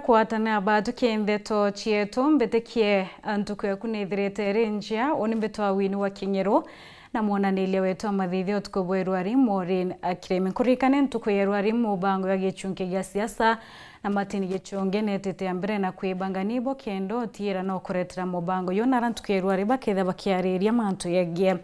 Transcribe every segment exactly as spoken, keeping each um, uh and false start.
Kwatana batuki ndeto cietu, mbitikie ntuku yaku nithirite iri njia. Uni mbitwa Winnie wa Kinyeru, na mwonaniria wetu wa mathithio utuku bwa irwari, Maureen Akiremi. Nkuririkane ntuku ya irwari, mubango ya gichunki gia siasa na Martin Gichungi netite ya mbere na kwibanga nibo kenda utiira no kuretera mubango yo, nara ntuku ya irwari baketha bakiariria mantu yegie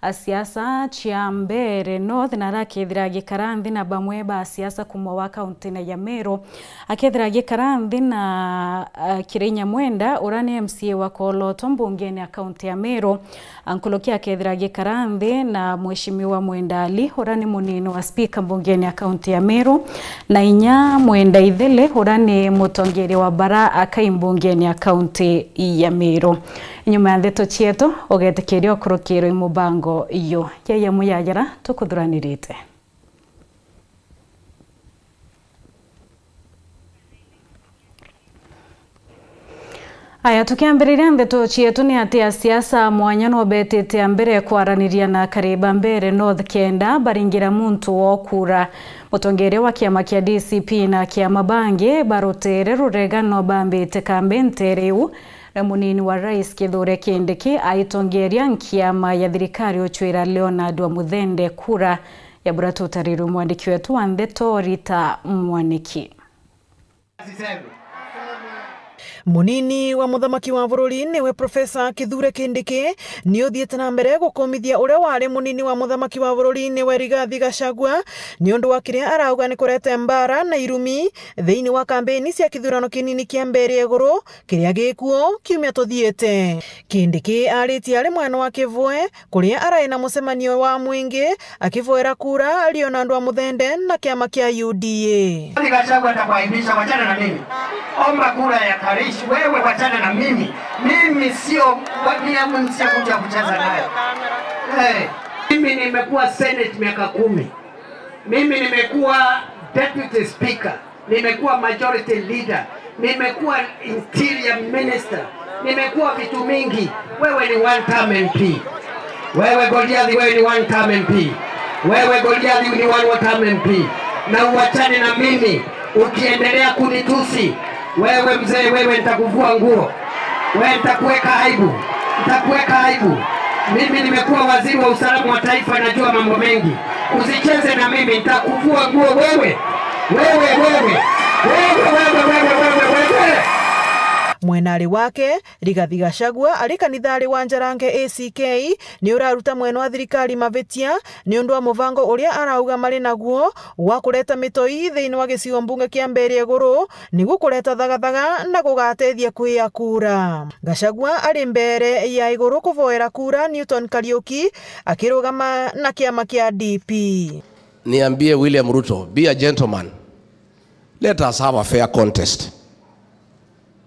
a siasa cia Mbeere North, na arakethira agikara nthi na bamwe ba siasa kuuma wa kaunti ya Meru. Akethira agikara nthi na, ah, Kirainya Mwenda, ura ni M C A wa Koloto mbungene ya kaunti ya Meru. Ankuluki akethira agikara nthi na Mheshimiwa Mwenda Ali, ura ni munini wa spika mbungene ya kaunti ya Meru, na inya Mwenda Ithele, ura ni mutongeria wa bara akai mbungene ya kaunti ya Meru. Nyuma ya ndeto cietu, ugetikiria ukurukirwe i mubango iyo. Yaya muyayara tukuthuranirite. Aya, tukiambiriria ndeto cietu, ni ati asiasa mwanya no betite a mbere kwaraniria na akari ba Mbeere North kenda baringira muntu wo kura. Mutongeria wa kiama kia D C P na kiama bangi barutere rurega no bambite kambi ntere iu, na munini wa rais Kithure Kindiki aitongeria nkiama ya thirikari uchwira Leonard wa Muthende kura. Ya bura tutarirwe mwandiki wetu wa ndeto Rita Mwaniki. Munini wa muthamaki wa bururi niwe Profesa Kithure Kindiki ni uthiite na mbere gukumithia uria wari munini wa muthamaki wa bururi niwe Rigathi Gachagua, ni undu wa kiria arauga ni kurete mbara na irumi thiini wa kambeni cia kithurano kinini kia Mbeere Iguru kiria gikuo kiumia tuthiite. Kindiki aritie ari mwena wa Kivue, kuria arai na mucemanio wa mwingi akivoera kura Leonard wa Muthende na kiama kia U D A. Rigathi Gachagua atakuaibisha, wachana na mimi. Omba kura ya Karish, wewe wachana na mimi. Mimi sio wa-, mimi sio mtu ya kucheza naye. Eh, mimi nimekuwa Senate miaka kumi. Mimi nimekuwa Deputy Speaker. Nimekuwa majority leader, nimekuwa interior minister, nimekuwa vitu mingi. Wewe ni one term M P. Wewe Goliathi, wewe ni one term M P. Wewe Goliathi ni one term M P. Na uachane na mimi, ukiendelea kunitusi, wewe mzee, wewe nitakuvua nguo. Wewe nitakuweka aibu. Nitakuweka aibu. Mimi nimekuwa waziri wa usalama wa taifa, najua mambo mengi. Usicheze na mimi, nitakuvua nguo wewe. Wewe, wewe. Wewe, wewe, wewe, wewe, wewe. Mwenari wake, Rigathi Gachagua, ari kanithari wa Njarange A C K, ni uraruta mwena wa thirikari mavitia ni undu wa muvango uria arauga mari naguo wa kureta mitoi thiini wa gicigo mbunge kia Mbeere Iguru, niguo kureta thagathaga na gugatethia kwia kura. Gachagua ari Mbeere ya Iguru kuvoera kura Newton Kariuki akirugama na kiama kia D P. Niambie William Ruto, be a gentleman. Let us have a fair contest.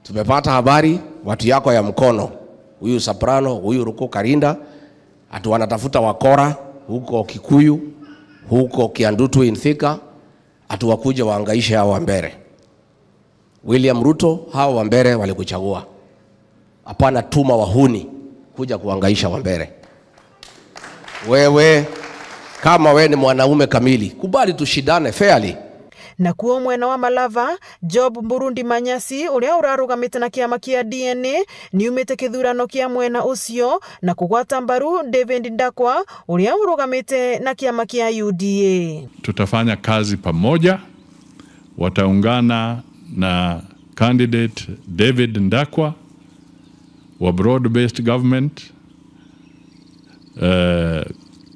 Tumepata habari, watu yako ya Mkono, huyu Soprano, huyu Ruku Karinda, ati wanatafuta wakora huko Kikuyu, huko Kiandutu in Thika, ati wakuje waangaishe hao wa Mbeere. William Ruto, hao wa Mbeere walikuchagua. Hapana tuma wahuni kuja kuangaisha wa Mbeere. Wewe, kama we ni mwanaume kamili, kubali tushindane fairly. Nakuo mwena wa Malava, Job Mburundi Manyasi, uria urarugamite na kiama kia D N A, niumite kithurano kia mwena ucio na kugwata mbaru David Ndakwa, uria urugamite na kiama kia U D A. Tutafanya kazi pamoja, wataungana na candidate David Ndakwa wa Broad Based Government, eh,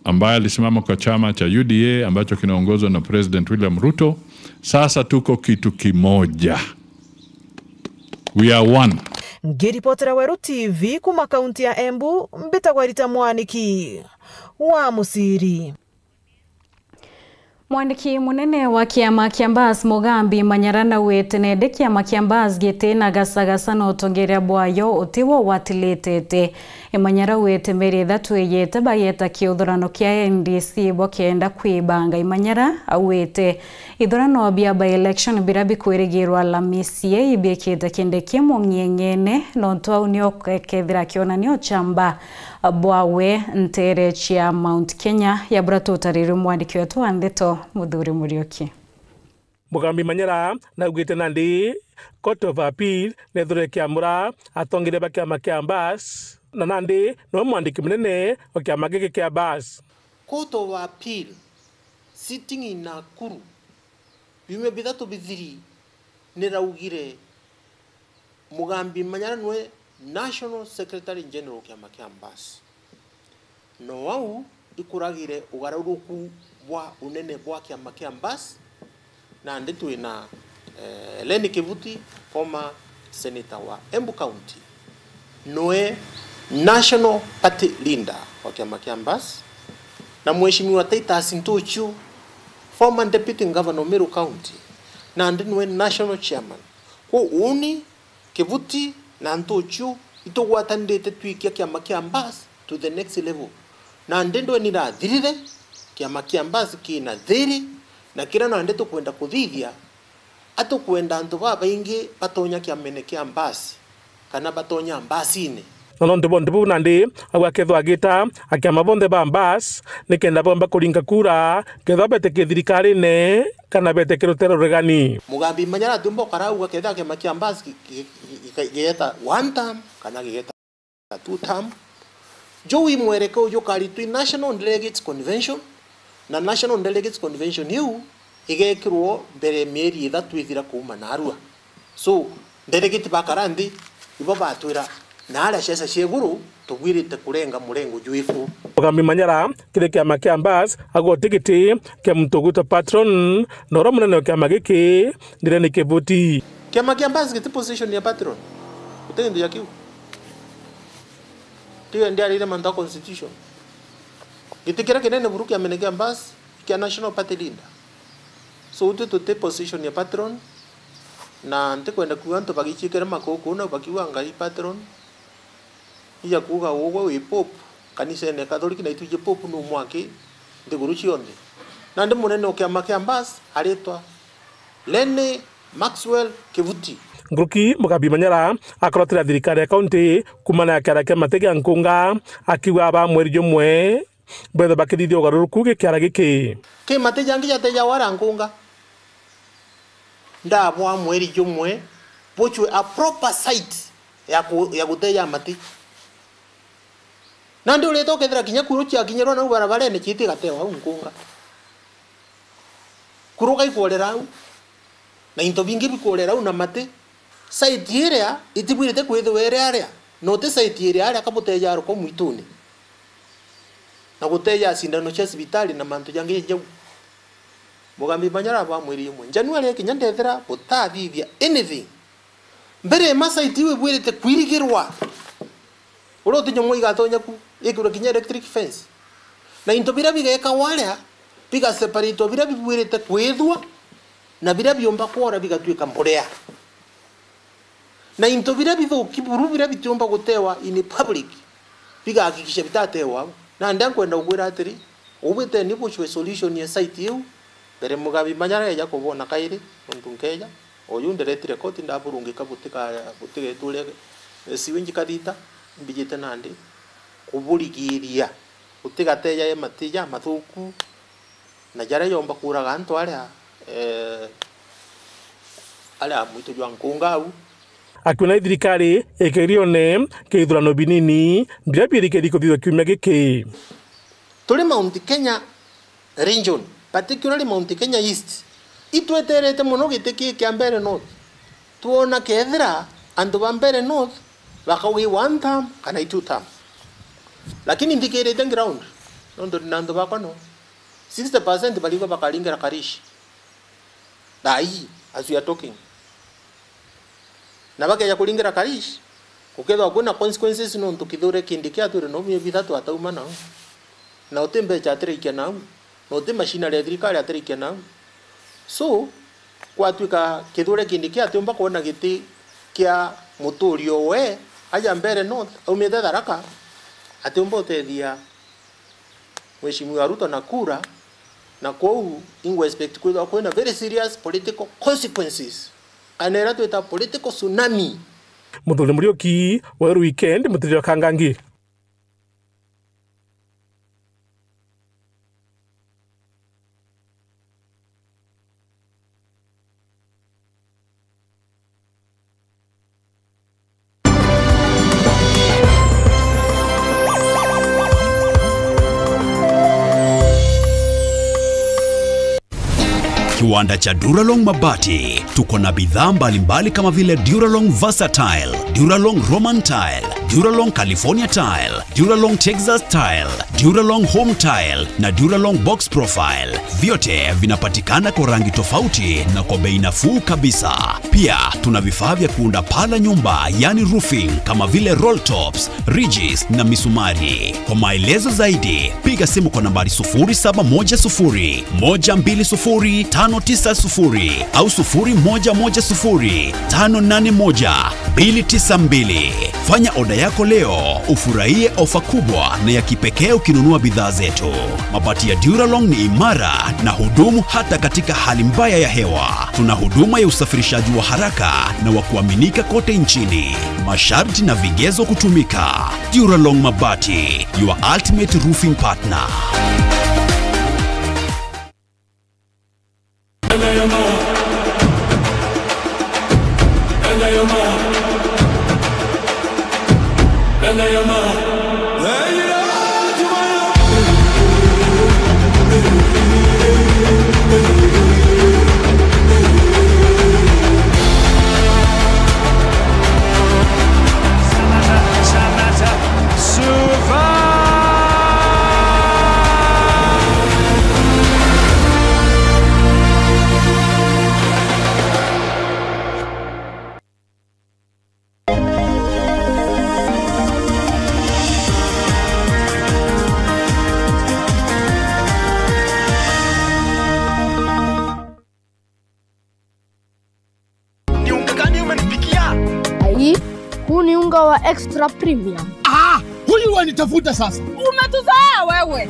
ambaye alisimama kwa chama cha U D A ambacho kinaongozwa na President William Ruto. Sasa tuko kitu kimoja. We are one. Ngiripotera Weru T V kuma kaunti ya Embu, mbitagwa Rita Mwaniki wa Musiri. Mwandiki munene wa kiama kia Mbas Mugambi Manyara naugite nende kiama kia Mbas giti na gasagasa na utongeria bwayo uti wo watilitite. Imanyara augite meri ithatu iyite bageta kiuthurano kia N D C bo kenda kwibanga. Imanyara augite ithurano bia by-election biria bikwirigirwa Alamisi ii ibiikite kindi kimwe ng'eng'ene, nontu au nio kethira kionanio cha mba bwawe ntere cia Mount Kenya. Ya bura tutarirwe mwandiki wetu wa ndeto Muthuri Muriuki. Mugambi Manyara naugite nandi Court of Appeal neethirwe ikiamura atongeria ba kiama kia Mbas, na nandi niwe mwandiki munene wa kiama giki kia Mbas. Court of Appeal sitting in Nakuru biumia bithatu bithiri niraugire Mugambi Manyara niwe National Secretary General kiama kia Mbas. No au ikuragire ugaruruku bwa unene bwa kiama kia Mbas, nandi twina, eh, Lenny Kivuti, former senator wa Embu County, niwe National Party Leader wa kiama kia Mbas, na Mheshimiwa Titus Ntuchu, former Deputy Governor Meru County, nandi niwe National Chairman. Kwou uni Kivuti na Ntuchu itugwatanirite twikia kiama kia Mbas to the next level. Nandi ndweni irathirire, kiama kia Mbas kina thiri, na kiria nandi tukwenda kuthithia, atukwenda antu babaingi batonya kiamene kia Mbas, kana batonya Mbasine. Na nontu bonthe buu nandi, au akethwa agita akiama bonthe ba Mbas, nikenda bomba kuringa kura, kethwa betike thirikarine, kana betike rutere ruregani. Mugambi Manyara atiumba ukara au akethira kiama kia Mbas gi-, gi-, gi-, gi-, gigeta one term, kana gigeta two term. Juu i mwerekeo jukaritwa i National Delegates Convention, na National Delegates Convention iu igekirwo mbere ya mieri ithatu ithira kuuma narua. So, delegate bakara nthi, ibo batwira, na aria ciaca cia iguru, tubwirite kurenga murengo jwiku. Mugambi Manyara, kiri kiama kia Mbas, agoti giti kia muntu ugwitwa patron, na uria munene wa kiama giki, Ndire ni Kivuti. Kiama kia Mbas giti position ya patron. Guti gintu ja kiu. Tiga ndiarire mantu a constitution. Giti kiria kinene buru kiamene kia Mbas, kia National Party Leader. So, utwi tuti position ya patron, na ntikwenda kuuga antu bagiciikira makuku na bakiuga Ngai patron. Ija kuuga ugwe wi pope kanisene Catholic, na itwiji pope nu mwaki nthiguru cionthe. Nandi munene o kiama kia Mbas aritwa Lenny Maxwell Kivuti. Nguruki Mugambi Manyara akorotira thirikari ya kaunti kumana na kiara kia mati gia Nkunga, akiuga aba mweri jumwe, bethe bakithithia ugaruruku gi kiara giki. Ki mati jangi jateja wara Nkunga, ndabwa mweri jumwe, buchwe a proper site ya ku-, ya guteja mati. Nandi urita ukethira kinya kuru ciakinyirwa nau barabarene, ciiti igatewa au Nkunga. Kuru gaikworera au, na into bingi bikworera au na mati. Site iria itibwirite kwithirwa iri aria, na uti site iri aria kabuteja aruko mwitune, na guteja cindano cia cibitari na mantu jangi jau. Mugambi Manyara abamwiri umwe, January ikinya ndethira butathithia anything. Mbere ma site iu ibwirite kwirigirwa. Uria uti nyomo igatonya ku, ikirwe kinya electric fence. Na into biria bigeka waria, bigaseparatwa biria bibwirite kwithwa, na biria biumba kwora bigatwika mburea. Na into biria bithuki buru biria bitiumba gutewa in public, bigahakikisha bitatewa au. Nandi nkwenda kukwira atiri, ubiteni buchwe solution ya site iu, mbere Mugambi Manyara eja kubona kairi, nontu nkeja, uyu nderetire koti ndaburungika butika-, butigeture, eh, siwe njikathita, mbijite nandi kuburigiria, butigateja ya mati jamathuku, na jaria yomba kuuraga antu aria, eh, aria mwito jwa Nkunga au. Akiona thirikari ikirione kithurano binini, biria birikiri kuthithwa kiumia giki. Turi Mount Kenya region, particularly Mount Kenya East, itweterete mono giti ki kia Mbeere North. Twona kethira antu ba Mbeere North bakauga i one term kana i two term. Lakini nthikirite ground, nontu ndina antu bakwa no. Sixty percent barigwa bakaringira Karish. Thaa ii, as we are talking. Na bakeja kuringira Karish, gukethirwa kwina consequences, nontu Kithure Kindiki atwire no mieri ithatu atauma nau. Na uti mbecha atiraikia nau. Na uti machinery ya thirikari atiraikia nau. So, gwatwika Kithure Kindiki atiumba kwona giti kia muturio we, aja Mbeere North, aumite Tharaka, atiumba utethia Mheshimiwa Ruto na kura, na kwou ingwe expect kwithirwa kwina very serious political consequences, kana iria twita political tsunami. Muthuri Muriuki, Weru Weekend, Mutiriri wa Kangangi. Kiwanda cha Duralong Mabati, tuko na bidhaa mbalimbali kama vile Duralong Versatile, Duralong Roman Tile, Duralong California Tile, Duralong Texas Tile, Duralong Home Tile na Duralong Box Profile. Vyote vinapatikana kwa rangi tofauti na kwa bei nafuu kabisa. Pia tuna vifaa vya kuunda paa la nyumba, yani roofing, kama vile roll tops, ridges na misumari. Kwa maelezo zaidi, piga simu kwa nambari sufuri saba moja sufuri, moja mbili sufuri, tano tisa sufuri au sufuri moja moja sufuri, tano nane moja, mbili tisa mbili. Fanya oda yako leo, ufurahie ofa kubwa na ya kipekee ukinunua bidhaa zetu. Mabati ya Duralong ni imara na hudumu hata katika hali mbaya ya hewa. Tuna huduma ya usafirishaji wa haraka na wa kuaminika kote nchini. Masharti na vigezo kutumika. Duralong Mabati, your ultimate roofing partner. Ni unga gani umenipikia? Ai, huu ni unga wa extra premium. Ah, huyu wanitafuta sasa. Umetuzoea wewe.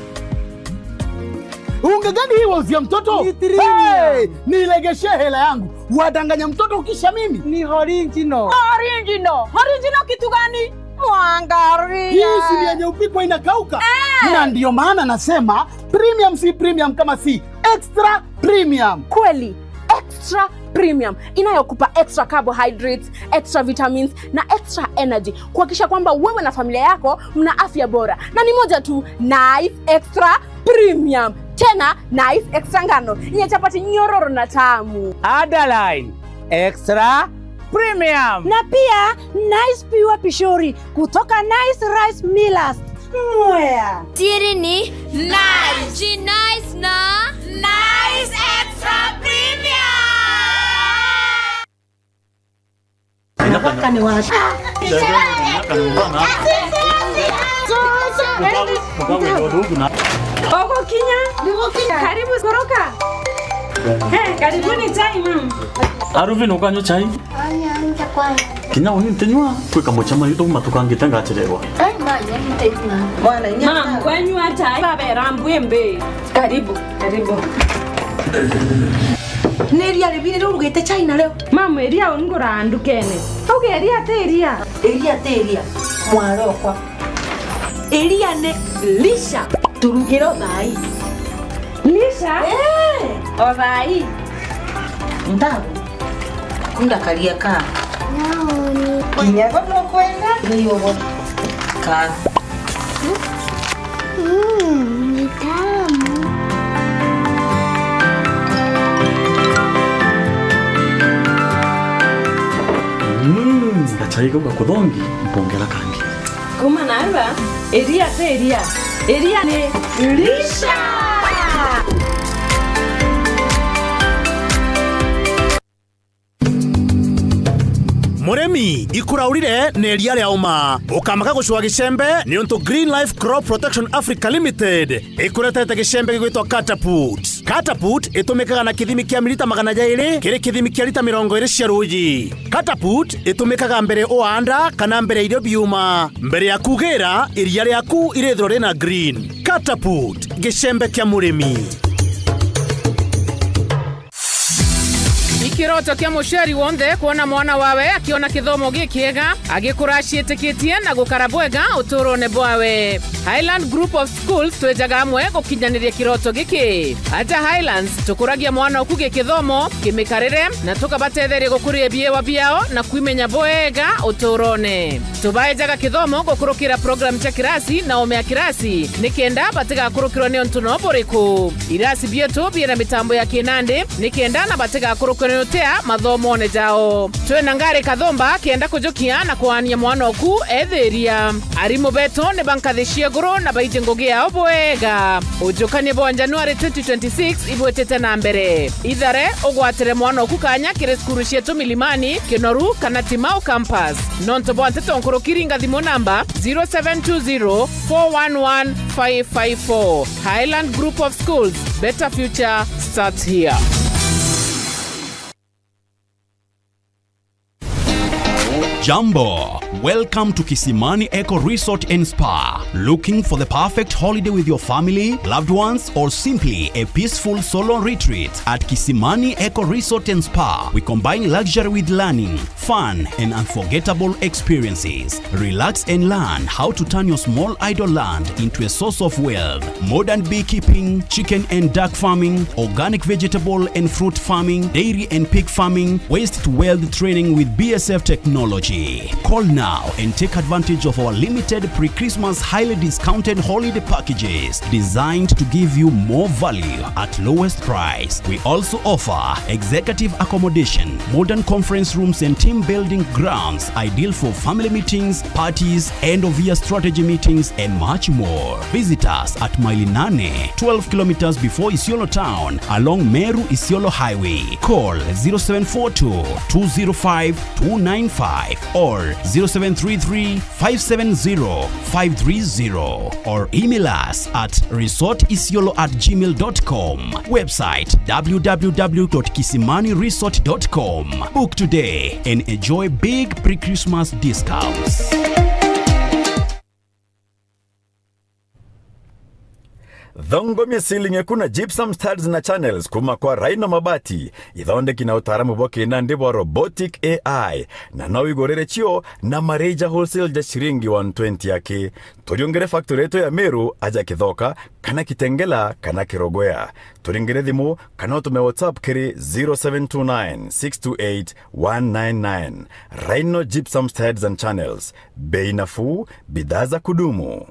Unga gani hii wauzia mtoto? Ni three Hey, nilegeshee hela yangu. Wadanganya mtoto ukisha mimi. Ni original. Original. Original kitu gani? Mwangalia. Hii si ni yenye upikwa inakauka? Eh. Na ndio maana nasema premium si premium kama si extra premium. Kweli, extra premium inayokupa extra carbohydrates, extra vitamins na extra energy, kuhakikisha kwamba wewe na familia yako mna afya bora. Na ni moja tu, Nice Extra Premium. Tena Nice Extra ngano yenye chapati nyororo na tamu. Underline Extra Premium. Na pia Nice Pure Pishori kutoka Nice Rice Millers. Mwea. Siri ni Nice. Ji Nice na Nice Extra Premium. Mwaka ni wa Ogo kinya. Karibu koroka. Eh, karibuni chai, mam. Aruvin, ukanywa chai? Anya, anja kwanza. Kinya uni ntinywa, kwika mucema nitu matukangite ngachererwa. Ai, manya, ntinywa. Mwana, inya. Mam, kwenywa chai, babera mbwimbi. Karibu, karibu. Ni iria ribiri riu urugite chai nario? Mam, iria ungura ndukene. Auga iria ti iria. Iria ti iria, mwarokwa. Iria ni lisha. Turugire o thaa ii. Lisha? Eh. O thaa ii. Ntabu. Kunda karia ka. Naoni. Kinya bo nukwenda? Ni ubo. Ka. Mm, ni tamu. Mm, gachai kau gakuthongi, mpongera kangi. Kuma narua, iria ti iria. Iria ni lisha. Murimi, ikuraurire ni iria ria uma. Ukamaka gucua gicembe, niuntu Green Life Crop Protection Africa Limited ikuretete gicembe gigwitwa Catapult. Catapult itumikaga na kithimi kia milita magana jairi kiri kithimi kia lita mirongo iri cia ruuji. Catapult itumikaga mbere uaanda kana mbere irio biuma. Mbere ya kugira, iria riaku irithirwa rina green. Catapult, gicembe kia murimi. Ikiroto kia muciari wonthe kwona mwana wawe akiona kithomo gikiega, agikura aciitikitie na gukara bwega uturone bwawe. Highland Group of Schools twejaga amwe gukinyaniria kiroto giki. Aja Highlands, tukuragia mwana oku gikithomo, kimikarire, na tukabatetheria gukuria biewa biao na kwimenya bwega uturone. Tubaejaga kithomo gukurukira program cia kirasi na oome ya kirasi, nikenda batigakurukirwa ni untu no buriku. Irasi bietu biina mitambo ya kinandi, nikenda na batigakurukirwa ni utia mathomone jao. Twina ngari kathumba kenda kujukia na kuania mwana oku ethiria. Arimu betu ni ba nkathi cia iguru na baiji ngugi yao bwega. Ujukania bwa January twenty twenty-six ibwitite na mbere. Ithare ugwatire mwana oku kanya kiri cukuru cietu Milimani, Kinoru kana Timau Campus. Nontu bwa nteto nkuruki, ringa thimu namba zero seven two zero four one one five five four. Highland Group of Schools, better future starts here. Jambo. Welcome to Kisimani Eco Resort and Spa. Looking for the perfect holiday with your family, loved ones, or simply a peaceful solo retreat? At Kisimani Eco Resort and Spa, we combine luxury with learning, fun, and unforgettable experiences. Relax and learn how to turn your small idle land into a source of wealth. Modern beekeeping, chicken and duck farming, organic vegetable and fruit farming, dairy and pig farming, waste to wealth training with B S F technology. Call now and take advantage of our limited pre-Christmas highly discounted holiday packages designed to give you more value at lowest price. We also offer executive accommodation, modern conference rooms and team building grounds, ideal for family meetings, parties, end of year strategy meetings, and much more. Visit us at Maili Nane, twelve kilometers before Isiolo town, along Meru Isiolo Highway. Call zero seven four two, two zero five, two nine five or zero seven three three, five seven zero, five three zero or email us at resort isiolo at gmail dot com. Website, w w w dot kisimani resort dot com. Book today and enjoy big pre-Christmas discounts. Thongomia ceiling eku na gypsum studs na channels kuma kwa Rhino Mabati, ithondeki na utaaramu bwa kinandi bwa robotic A I, na no igurire cio na mareja wholesale ja ciringi one twenty aki. Turiungire factory yetu ya Meru aja Kithoka, kana Kitengela, kana Kirogwea. Turingire thimu, kana utume WhatsApp kiri zero seven two nine, six two eight, one nine nine. Rhino Gypsum Studs and Channels. Bei nafuu, bidhaa za kudumu.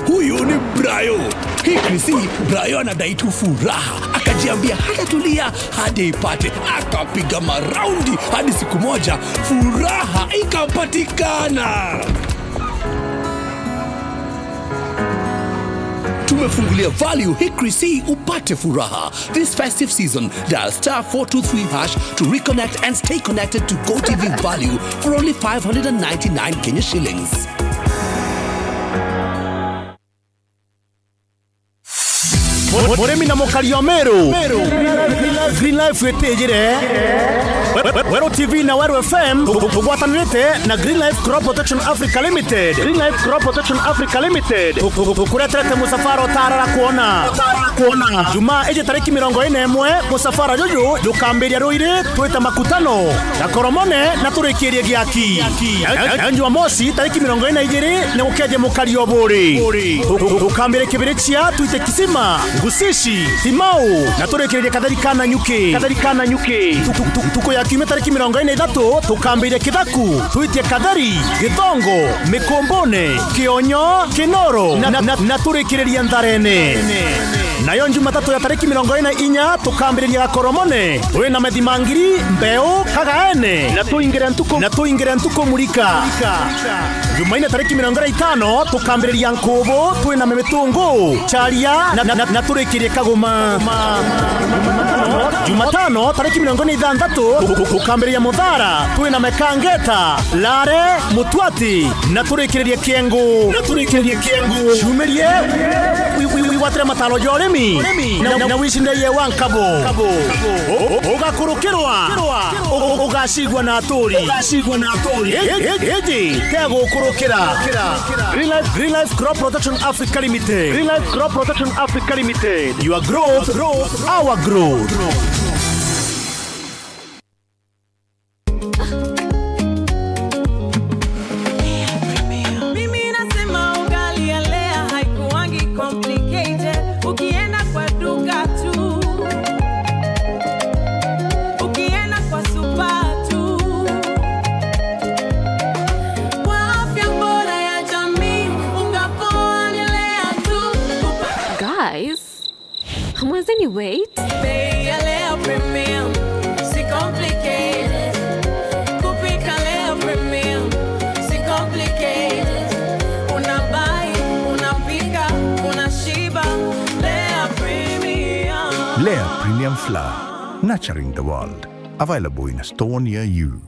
Huyu ni Brayo. Hii Chrissy, Brayo anadai tu furaha. Akajiambia hatatulia hadi ipate. Akapiga maraundi hadi siku moja furaha ikapatikana. Tumefungulia value hii Chrissy upate furaha. This festive season, dial star four two three hash to reconnect and stay connected to GoTV value for only five hundred and ninety-nine Kenya shillings. Mu-, murimi na mukari o Meru. Green Life witijire. We-, we-, Weru T V na Weru F M tu-, tu-, tugwatanirite na Green Life Crop Protection Africa Limited. Green Life Crop Protection Africa Limited. Tu-, tu-, tu-, tukureterete musafara utarara kuona. Jumaa iji tariki mirongo ine na imwe, musafara juju jukambiria ruiri twite Makutano, Gakoromone na turikirie Giaki. E-, e-, e-, Jumamosi tariki mirongo ine na ijiri ni gukeje mukari o Buri. Tu-, tu-, tukambiria Kibirichia twite Kisima, Ngusishi, Timau na turikiririe Katheri ka Nanyuki. Katheri ka Nanyuki. Tu-, tu-, tu-, ntuku ya kiumia tariki mirongo ine na ithatu tukambiria Kithaku, twitie Katheri, Githongo, Mikumbune, Kionyo, Kinoro na, na, na, na turikiririe Ntharene. Nayo Jumatatu ya tariki mirongo ine na inya tukambiriria Gakoromone, twi na Methimangiri, Mbeu, Kagaene na tuingire ntuku, na tuingire ntuku murika. Jumaine tariki mirongo ine na itano tukambiriria Nkubu, twi na Mitungu, Charia na, na, na, na turikirie Kaguma. Jumatano tariki mirongo ine na ithanthatu tu-, tu-, tukambiriria Muthara, twi na Mekangeta, Lare, Mutwati na turikiririe Kiengu. Na turikiririe Kiengu. Ciumirie wi-, wi-, wigwatire mataro ja urimi na, na, na wicindairie wa nkabo. U-, u-, ugakurukirwa, u-, u-, ugacigua na aturi. Ugacigua na aturi. I-, i-, iji tegukurukira. Green Life, Green Life Crop Protection Africa Limited. Green Life Crop Protection Africa Limited. Your growth, growth, our growth. Complicated. Kupika Lea Premium, si complicated. Unabai, unapika, unashiba. Lea Premium. Lea Premium Flour, nurturing the world. Available in a store near you.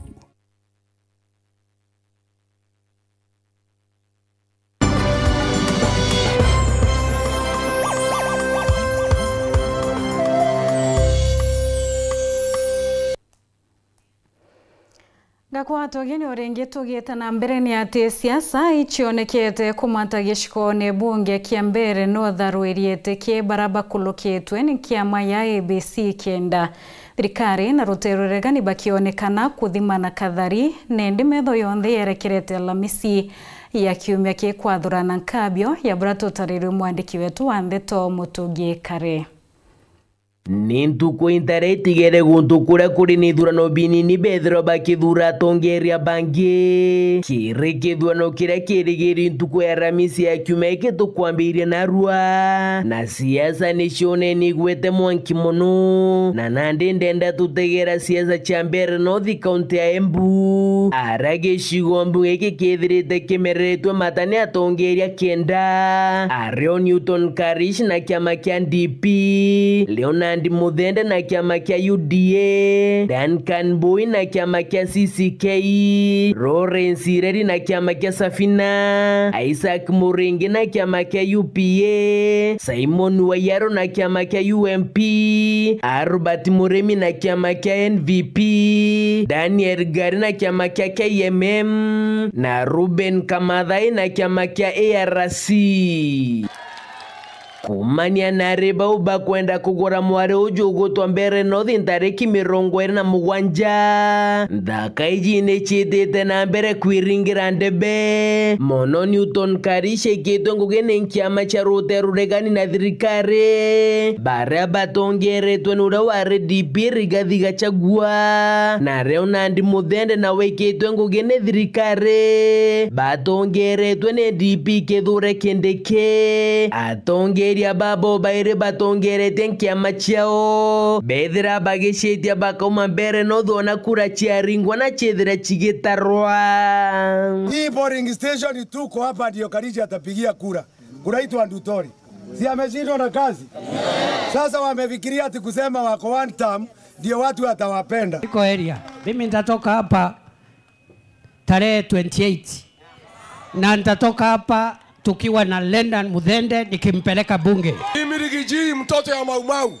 Gakwatwa gini uringi tugiite na mbere ni ati siasa icionekete kumata gicigone bunge kia Mbeere North rwiriete ki bara bakulukitwe ni kiama ya A B C kenda. Thirikari na ruteere ruregani bakionekana kuthimana kathari, nendi metho yonthe yerekerete Alamisi ya kiumia ki kwathurana nkabio ya buria tutarirwe mwandiki wetu wa ndeto Mutugi Kare. Ni ntuku intaria itigere guntu kuria kuri ni ithurano binini bethirwa bakithuura atongeeria bangi. Kiri kithurano kiria kirigiri ntuku ya Alamisi ya kiumia giki tukwambiria narua, na siasa ni cioneni igwete mwanki mono, na nandi ndenda tutegera siasa cia Mbeere North, kaunti ya Embu, aria gicigo mbunge giki kithirite kimereretwe mata ni atongeeria kenda, ario Newton Karish na kiama kia D P, Leonard Muthende na kiama kia U D A, Duncan Mbui na kiama kia C C K, Lawrence Ireri na kiama kia Safina, Isaac Muringi na kiama kia U P A, Simon Waiyaro na kiama kia U M P, Albert Murimi na kiama kia N V P, Daniel Gari na kiama kia K M M, na Ruben Kamathai na kiama kia A R C. Kumania na ari bau bakwenda kugura mwari uju ugutwa Mbeere North ntariki mirongo iri na mugwanja, nthaka iji ni ciitite na mbere kwiringira ndebe mono. Newton Karish aikitwe ngugi ni nkiama cia ruteere ruregani na thirikari, baria batongeeretwe ni uria wari D P Rigathi Gachagua, na Leonard Muthende nawe aikitwe ngugi ni thirikari, batongeeretwe ni D P Kithure Kindiki. Atongeeria babo bairi batongeeretie nkiama ciao, bethira bagiciitia bakauma Mbeere North ona kura ciaringwa na ciithire cigitarwa. Hii polling station tuko hapa ndio Karish atapigia kura. Kunaitwa Ndutori. Si ameshindwa na kazi? Sasa wamefikiria ati kusema wako one term ndio watu watawapenda. Iko area. Mimi nitatoka hapa tarehe twenty eight. Na nitatoka hapa tukiwa na Leonard Muthende nikimpeleka bunge. Mimi Rigiji, mtoto ya Maumau.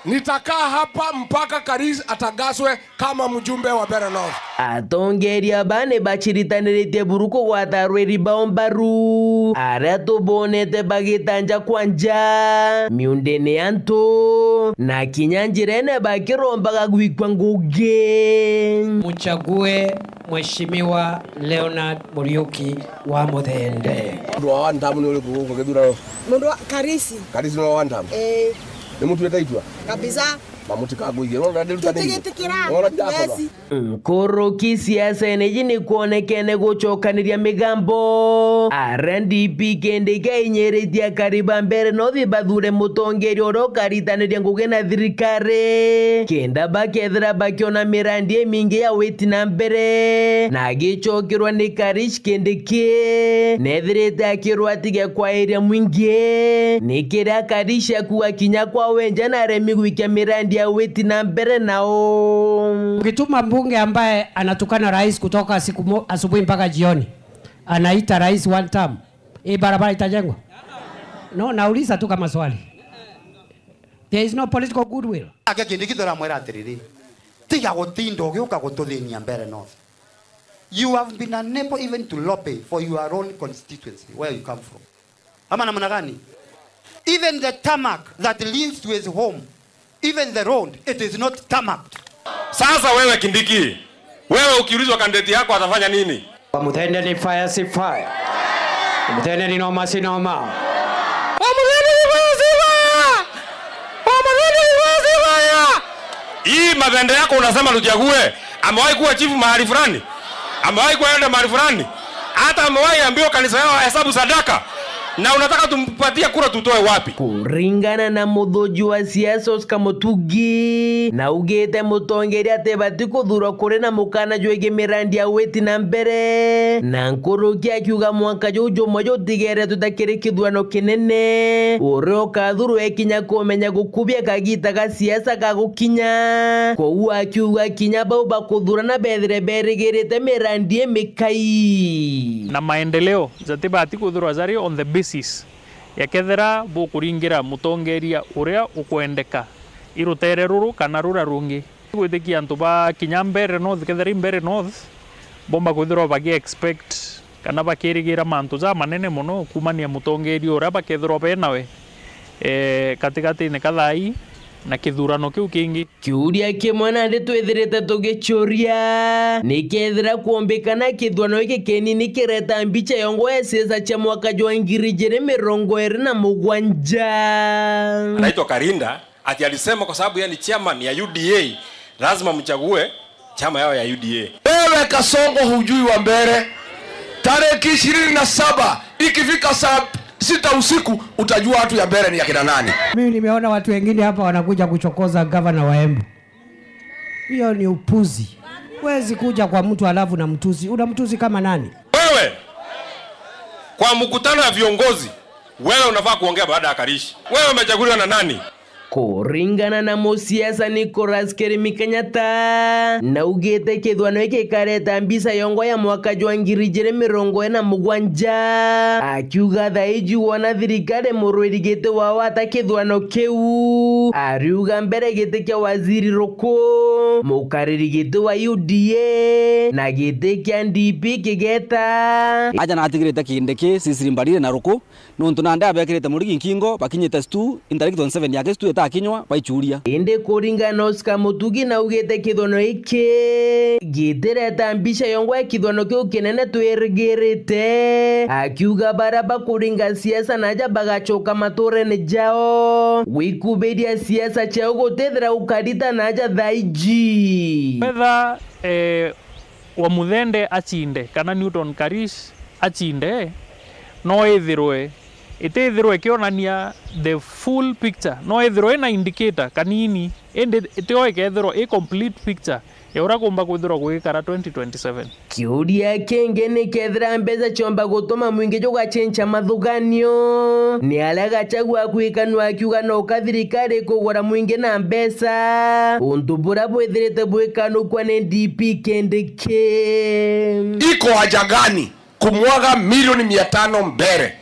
Nitakaa hapa mpaka Karish atangaswe kama mjumbe wa Mbeere North. Atongeeria aba ni baciritaniritie buru kugwata arwiri bao mbaru, aria tubonete bagitanja kwa nja miundene ya antu, na kinya njirene bakirombaga gwikwa ngugi. Muchague Mheshimiwa Leonard Muriuki wa Muthende. Mundu wa one term ni uriku guku githurano? Mundu wa Karish. Karish ni wa one term? Eh. Ni mutuite itua? Kabisa. Na mutikagwithie. Unaona, ndirutaniire. Tutigitikira. Unaona, ndirakorwa. Yes. Nkuruki siasene iji ni kwonekene gucokaniria migambo. Aria D P Kindiki ainyiritie akari ba Mbeere North bathure mutongeeria uria ukaritaniria ngugi na thirikari, kenda bakethira bakiona mirandi imingi ya witi na mbere, na agicokerwa ni Karish Kindiki, nethirite akirwa atige kwairia mwingi. Ni kiria Karish akuga kinya kwa wenja na aremi gwikia mirandi ya witi na mbere nao. Ukituma mbunge ambaye anatukana rais kutoka siku mo-, asubuhi mpaka jioni, anaita rais one term, hii barabara itajengwa? No, nauliza tu kama swali. There is no political goodwill. Ake Kindiki turamwira atiriri, tiga gutinda ugiuka gututhinia Mbeere North. You have been unable even to lobby for your own constituency where you come from. Ama namna gani? Even the tarmac that leads to his home, even the road, it is not tarmacked. Sasa wewe Kindiki, wewe ukiulizwa candidate yako atafanya nini? Wa Muthende ni fire si fire. Wa Muthende ni noma si noma. Wa Muthende ni fire si fire. Wa Muthende ni fire si fire. Hii Mathende yako unasema tuchague, amewahi kuwa chief mahali fulani? Amewahi kuwa elder mahali fulani? Hata amewahi ambiwa kanisa yao hesabu sadaka? Na unataka tumpatie kura tutoe wapi? Kuringana na muthuji wa siasa Oscar Mutugi, naugite mutongeria atibati kuthurwa kuri na mukana jwigii mirandi ya witi na mbere, na nkuruki akiuga mwanka juu jumwe jutigere tutakiri kithurano kinene, uria ukathurwa ekinya kumenya gukubia kagita ga siasa gagukinya. Kwou akiuga kinya bau bakuthurana bethire berigirite mirandi imikai. Na maendeleo jatibati kwithirwa jari on the basis ya kethira bukuringira mutongeria uria ukwendeka i rutere ruru kana ruria rungi. Gwitikia antu ba kinya Mbeere North, kethira i Mbeere North, bomba kwithirwa bagi expect kana bakirigira mantu jamanene mono kumania mutongeria uria bakethirwa be nawe, eh, katigatine ka thaa ii na kithurano kiu kingi. Kiuria kimwe nandi twithirite tugicuria, ni kethira kwombikana kithurano giki kinini kireta mbicha yongwa ya siasa cia mwaka jwa ngiri ijiri mirongo iri na mugwanja. Anaitwa Karinda, ati alisema kwa sababu yeye ni chairman ya U D A, lazima mchague chama yao ya U D A. Wewe Kasongo, hujui wa Mbeere. Tariki ishirini na saba, ikifika saa sita usiku, utajua watu ya Mbeere ni akina nani. Mimi nimeona watu wengine hapa wanakuja kuchokoza gavana wa Embu. Hiyo ni upuzi. Huwezi kuja kwa mtu alafu na mtusi. Unamtusi kama nani? Wewe, kwa mkutano ya viongozi, wewe unafaa kuongea baada ya Karishi. Wewe umechaguliwa na nani? Kuringana na musiasa Nicholas Kerimi Kenyatta, naugite kithurano giki gikareta mbica yongwa ya mwaka jwa ngiri ijiri mirongo iri na mugwanja, akiuga thaa iji wona thirikari murwiri giti wao ata kithurano kiu. Ariuga mbere giti kia waziri Ruku, mukariri giti wa U D A, na giti kia D P kigeta. Aja natigirite Kindiki, Cecily Mbarire na Ruku, nontu nandi abekirite murigi nkingo, bakinyite stu, interact on seven yake stu itakinywa, baichuria. Indi kuringana na Oscar Mutugi naugite kithurano giki gitireta mbica yongwa ya kithurano kiu kinene twirigirite, akiuga baria bakuringa siasa naja bagacoka maturene jao gwikubiria siasa ciao gutithira gukarita naja thaa iji. Wetha, eh, Wamuthende acinde, kana Newton Karish acinde, no ithirwe, itithirwe ikionania the full picture, no ithirwe ina indicator kanini, indi itio ikethirwa i complete picture ya uria kumba kwithirwa gugikara twenty twenty-seven. Kiuria kingi ni kethira mbeca ciomba gutuma mwingi jugacenca mathuganio, ni aria Gachagua akwikanua akiuga no ka thirikari ikugura mwingi na mbeca, untu buria bwithirite bwikanukua ni D P Kindiki. Iko haja gani kumwaga milioni mia tano Mbeere,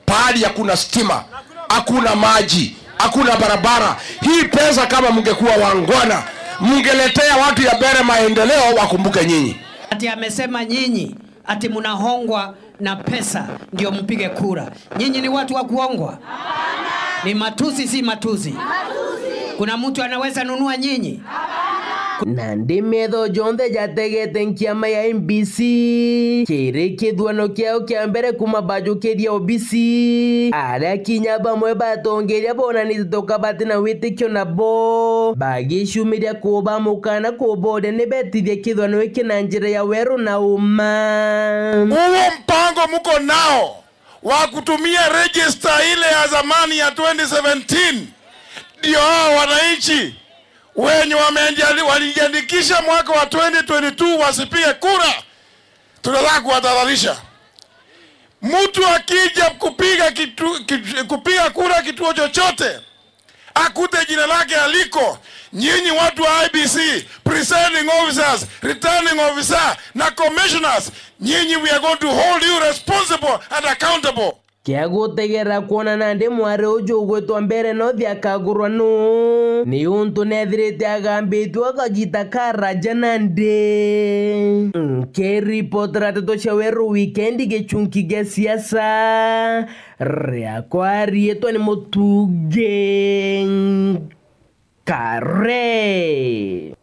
pahali hakuna stima, hakuna maji, hakuna barabara? Hii pesa, kama mngekuwa wangwana, mngeletea watu ya Mbeere maendeleo, wakumbuke nyinyi. Ati amesema nyinyi ati mnahongwa na pesa ndio mpige kura. Nyinyi ni watu wa kuongwa? Ni matusi, si matusi? Kuna mtu anaweza nunua nyinyi? Nandi metho jonthe jategete nkiama ya M B C kiri kithuano kiao kia mbere kuma bajukiria obisi, aria kinya bamwe batongeria bonanite toka bati na witikio nabo, bagicumiria kuba mukana kuboria ni betithie kithuano giki na njira ya weru na uma. Huo mpango mko nao wa kutumia register ile ya zamani ya twenty seventeen, ndio hao wananchi wenye wamejiandi-, walijiandikisha mwaka wa twenty twenty-two wasipige kura. Tunataka kuwatahadharisha. Mtu akija kupiga kitu, kitu, kupiga kura kituo chochote, akute jina lake aliko. Nyinyi watu wa I B C, presiding officers, returning officer na commissioners, nyinyi, we are going to hold you responsible and accountable. Kia gutegera kwona nandi mwari uju ugwitwa Mbeere North akagurwa nu, ni untu nethirite agambitwe kagita karaja nandi. Nkiripotera ndeto cia Weru Wikendi, gichunki gia siasa, riakwa riitwa ni Mutugi Nkare.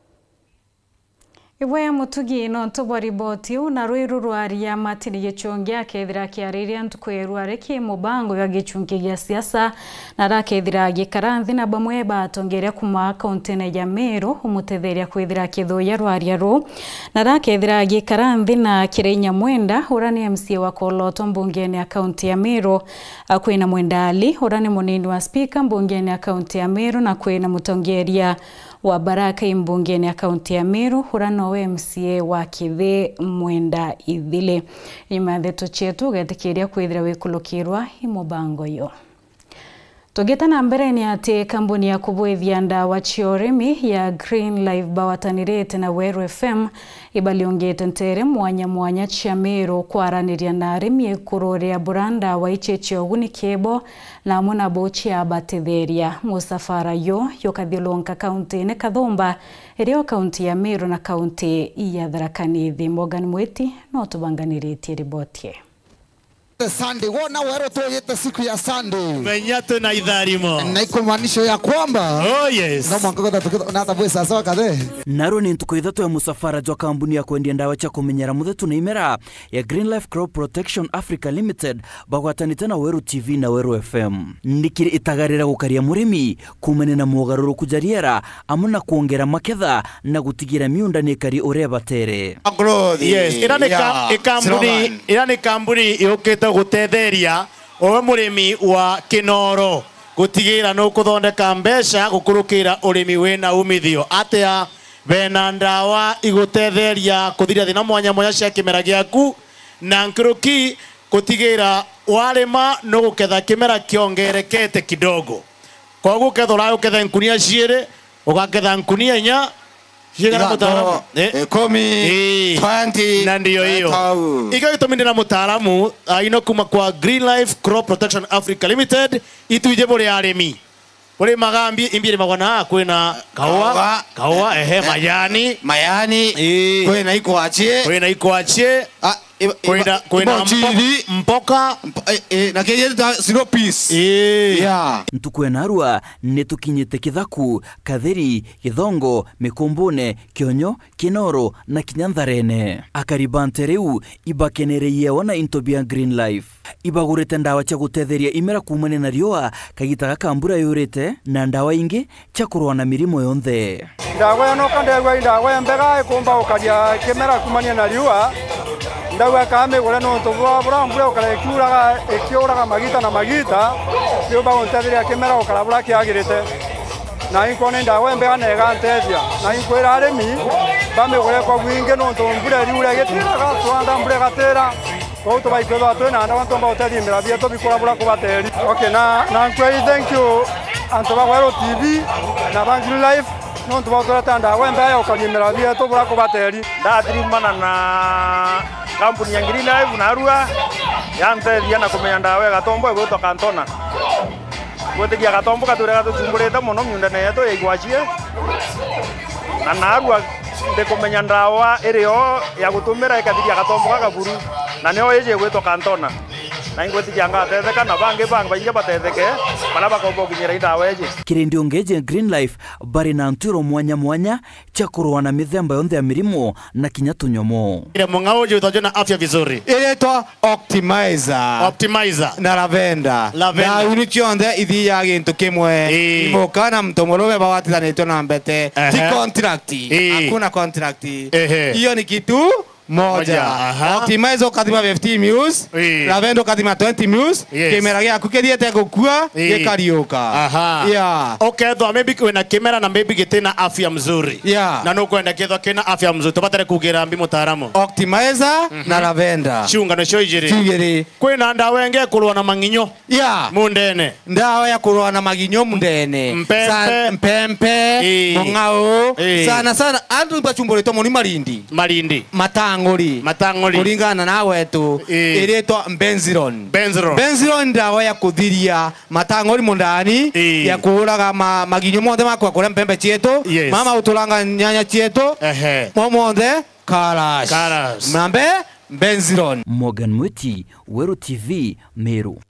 Ibwe mutugi nontu bwa riboti iu, na rwiru rwaria Martin Gichungi akethira akiariria ntuku ya irua riki mubango ya gichungi gia siasa, na arakethira agikara nthi na bamwe ba atongeria kuma kauntine ya Meru umutetheria kwithira akithuya rwaria ruu, na arakethira agikara nthi na Kirei Nyamwenda, ura ni M C A wa Koloto mbungene ya kaunti ya Meru, a, kwina Mwenda Ali, ura ni munini wa spika mbungene ya kaunti ya Meru, na kwina mutongeria wa Baraka imbungene ya kaunti ya Meru, ura nowe M C A wa Kithi Mwenda Ithili. Nyuma ya ndeto cietu, ugetikiria kwithira wikulukirwa i mubango yo. Tugita na mbere ni ati kambuni ya kubwithia ndawa cia urimi ya Green Life bawatanirite na Weru F M ibaliungite ntere mwanya mwanya cia Meru kwaraniria na arimi iguru ria bura ndawa ici cia uguni kibo na amwe nabo ciabatetheria. Musafara yo yukathiulunka kauntine kathumba, irio kaunti ya Meru na kaunti ya Tharaka Nithi. Morgan Mwiti no tubanganiritie riboti ii. Sunday, wona Weru tuyite siku ya Sunday. Menya twina itharimo. Na ikumaanisha ya kwamba Oh, yes. no mwanka kwenda tukitha, na hata bwe sasa wakathe. Narua ni ntuku ithatu ya musafara jwa kambuni ya kwendia ndawa cia kumenyera muthetu na imera ya Green Life Crop Protection Africa Limited bagwatanite na Weru T V na Weru F M. Ni kiri itagarira gukaria murimi kuumania na mogaruruku ja riera, amwe na kwongera maketha na gutigira miunda ni ikari uria ibatere. Yes, ira ni ka-, ikambuni, ira ni kambuni yukite gutetheria owe murimi wa Kinoro gutigira nukuthondeka mbeca gukurukira urimi wina umithio. Atia? Bena ndawa igutetheria kuthiria thina mwanya mwanya cia kimera giaku, na nkuruki gutigira warima nuguketha kimera kiongerekete kidogo. Koguo ukethira urai ukethe nkunia ciiri, ugaketha nkunia inya, cigana mutaaramu? Ithano, ikumi, twenty, na ndio hiyo. Ikio gitumi ndina mutaaramu aino kuma kwa Green Life Crop Protection Africa Limited, itwiji buri arimi. Buri magambi, imbi irimagwa na kwina kaua, kaua, ehe, majani. Majani, kwina ikwachi. Kwina ikwachi. Ah, kwina, kwina mbo-, mpoka. Mpo-, eh, eh, na kiri ta slow piece. Yeah. Ntuku ya narua, ni tukinyite Kithaku, Katheri, Githongo, Mikumbune, Kionyo, Kinoro, na kinya Ntharene. Akari ba ntere iu ibakenereie wona into bia Green Life. Ibagurite ndawa cia gutetheria imera kuumania na riua kagita gaka mbura yurite, na ndawa ingi cia kurua na mirimo yonthe. Ndawa ino ka ndeerua i ndawa imbega ikumba gukaria kimera kuumania na riua. Ndaua ka migure nontu bwa bura mbura gukara ikiuraga, ikiuraga magita na magita, yumba guntetheria kimera gukara bura kiagirite. Na inkwona i ndawa imbega na igantethia. Na inkwira arimi bamigure kwa bwingi nontu mbura iriura igitiraga, twanda mbura igatira. Kwou tubaikethwa twina ndawa ntomba gutethia imera bietu bikura bura kubateri. Okay, na, na nkwei thank you antu ba Weru T V na ba Green Life, nontu bwa gutureta ndawa imbea ya gukaria imera bietu bura kubateri. Ndathirimana na kampuni ya Green Life narua, yantethia na kumenya ndawa igatombo igwitwa Cantona. Ngwitikia gatombo gatwire gatuchumburite mono miundene yetu ya igwachie, na narua ndikumenya ndawa iri yo ya gutumira ikathiria gatombo gaka buru, na nio iji igwitwa Cantona. Na ingwitikia ngatetheka, na bangi bang-, baingi batetheke, baria bakomba gukinyira i ndawa iji. Kiri ndiungeje Green Life bari na ntwiro mwanya mwanya cia kurua na mithemba yonthe ya mirimo na kinya tunyomo. Ile mung'ao uju witwa na afya vizuri. Iretwa Optimizer. Optimizer. Na Lavender. Lavender. Ndawa iu ni cionthe ithiaga gintu kimwe. Ii. Imuka na mtu murume bagwatitanitwe na mbete. Ehe. Ti contract. Ii. Hakuna contract. Ehe. Hiyo ni kitu moja. Moja, aha. Optimizer ukathima fifteen mils. Ii. Lavender ukathima twenty mils. Yes. Kimera giaku kithiete gukua, ii, gikariuka. Aha. Yeah. Ukethwa maybe wina kimera na maybe gitina afya mzuri. Yeah. Na nukwenda kethwa kina afya mzuri. Tubatare kugira mbi mutaaramu. Optimizer, mhm, na Lavender. Ciungano cio ijiri. Cio ijiri. Kwina ndawa ingi kurua na mang'inyo. Yeah. Mundene. Ndawa ya kurua na maginyo mundene. Mpempe. Sa-, mpempe, ii, mung'ao. Ii. Sana sana, antu bachumburitwe muni marindi. Marindi. Matang'uri. Matang'uri. Kuringana na wetu, ii, iritwa Benzilon. Benzilon. Benzilon ndawa ya kuthiria matang'uri mundani, ii, ya kuuraga ma-, maginyo monthe makwa kuria mpempe cietu, yes, mama uturanga nyanya cietu, ehe, mo monthe, karash. Karash. Mambe, Benzilon. Morgan Mwiti, Weru T V, Meru.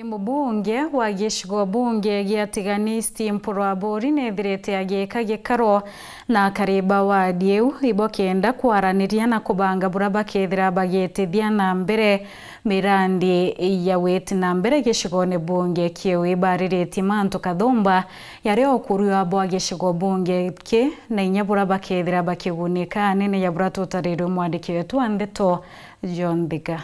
Mubunge wa gicigo bunge gia Tigania East Mpuru Aburi nethirite agiika gikaro na akari ba wadi iu ibo kenda kwaraniria na kubanga buria bakethira bagitithia na mbere mirandi ya witi na mbere gicigone bunge kiu. Ibariritie mantu kathumba yaria ukuru bwa gicigo bunge ki na inya buria bakethira bakigunika. Anene ya buria tutarirwe mwandiki wetu wa ndeto John Thiga.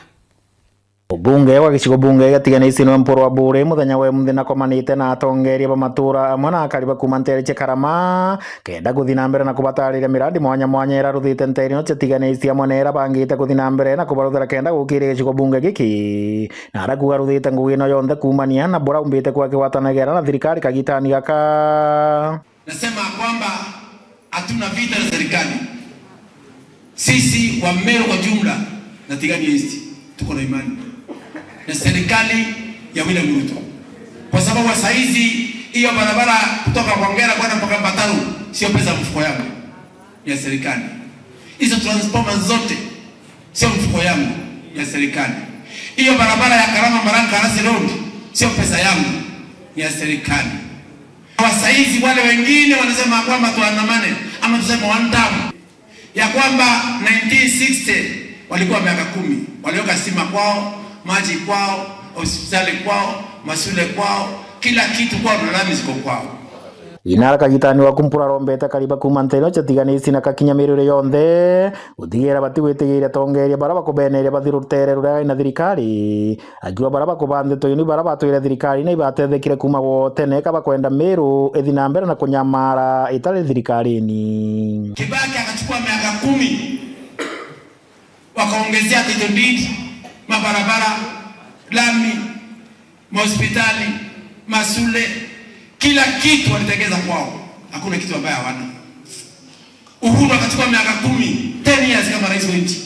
Mubunge wa gicigo bunge gia Tigania East niwe Mpuru Aburi muthenya wa imunthi nakomanite na atongeria ba matura amwe na akari ba kuuma nteere cia Karama kenda kuthi na mbere na kubatariria mirandi mwanya mwanya ira ruthite nteere ino cia Tigania East amwe na ira bangite kuthi na mbere na kubaruthira kenda gukiria gicigo bunge giki. Na ara kuuga ruthite ngugi ino yonthe kuumania na buria umbite kwa kigwatanagira na thirikari kagitani gaka. Nasema kwamba hatuna vita na serikali. Sisi wa Meru kwa jumla na Tigania East tuko na imani na serikali ya William Ruto, kwa sababu wa saizi hiyo barabara kutoka kwa Ngera kwenda mpaka Mbataru sio pesa ya mfuko yangu, ni ya serikali. Hizo transformer zote sio mfuko yangu, ni ya serikali. Hiyo barabara ya Karama Maranka Rasi Road sio pesa yangu, ni ya serikali. Kwa saizi wale wengine wanasema kwamba tuandamane ama tuseme one term, ya kwamba nineteen sixty walikuwa miaka kumi, waliweka stima kwao, maji kwao, hospitali kwao, mashule kwao, kila kitu kwao, na lami ziko kwao. Inara kagitani wa kumpura rombete akari ba kuuma nteere ino cia Tigania East na kakinya mirire yonthe gutigira bati gwitigiria atongeria baria bakubeneria bathi rutere ruria na thirikari. Akiuga baria bakubanthitwe uni baria batwire thirikari na ibatethekire kuuma gwotene, ka bakwenda Meru ithi na mbere na kunyamara itari thirikarini. Kibaki akachukua miaka kumi, wakaongezea title deed, mabarabara, lami, mahospitali, masule, kila kitu walitengeza kwao. Hakuna kitu ambaye hawana. Uhuru akachukua miaka kumi, ten years kama rais wa nchi.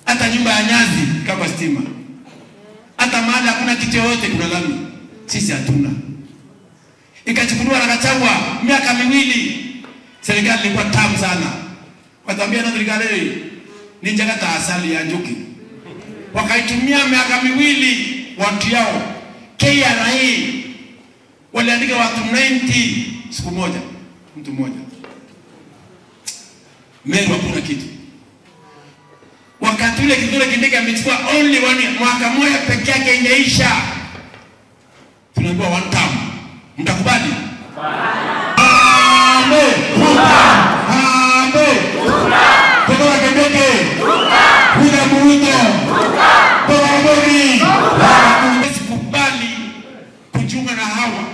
Hata nyumba ya Nyazi kama stima. Hata mahali hakuna kitu yoyote kuna lami. Sisi hatuna. Ikachukuliwa na Gachagua miaka miwili. Serikali ilikuwa tamu sana. Watambia na serikali hii ni njega ta asali ya njuki. Wakaitumia miaka miwili watu yao. K R A waliandika watu ninety siku moja, mtu mmoja. Meru hakuna kitu. Wakati ule Kithure Kindiki amechukua only one year, mwaka mmoja peke yake ingeisha. Tunaambiwa one term. Mtakubali? Harambee! Harambee! Kithure Kindiki! William Ruto! Kithure Kindiki! Huwezi kubali kujiunga na hawa.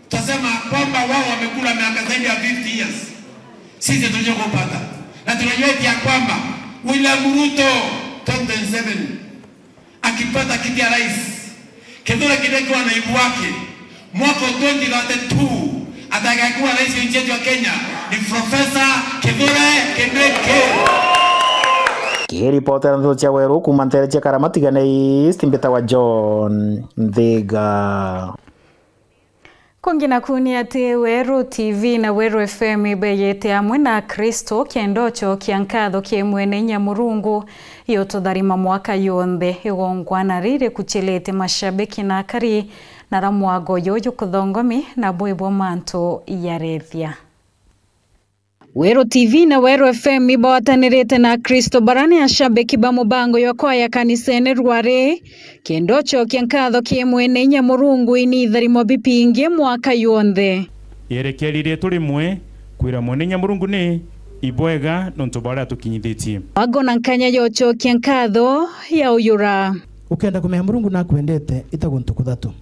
Tutasema kwamba wao wamekula miaka zaidi ya fifty years. Sisi tunajua kupata. Na tunajua eti ya kwamba William Ruto twenty twenty-seven akipata kiti ya rais, Kithure Kindiki akiwa naibu wake, mwaka wa twenty thirty-two atakayekuwa rais wa nchi yetu ya Kenya ni Professor Kithure Kindiki. Kiripotera ndeto cia Weru kuuma nteere cia Karama Tigania East, mbitawa John Nthiga. Kungi naku ni ati Weru T V na Weru F M ibeyete amwe na Akristo kenda ucokia nkatho ki Mwene Inya Murungu iututharima mwaka yonthe. Igongwana riri kuchilite mashabiki na akari na ra mwago juju kuthongomi na bwibwo mantu yarethia. Weru T V na Weru F M ibwatanirite na Akristo bara ni ashabiki ba mubango jwa kwaya kanisene Rware, kenda ucokia nkatho ki Mwene Inya Murungu ini itharimo bipingi mwaka yonthe. Yerekeria rietu rimwe kwira Mwene Inya Murungu ni ibwega nontu bwa uria atukinyithitie. Mwago na nkanya ya ucokia nkatho ya uyura. Ukenda kumenya Murungu nakwendete, ita guntu kuthatu.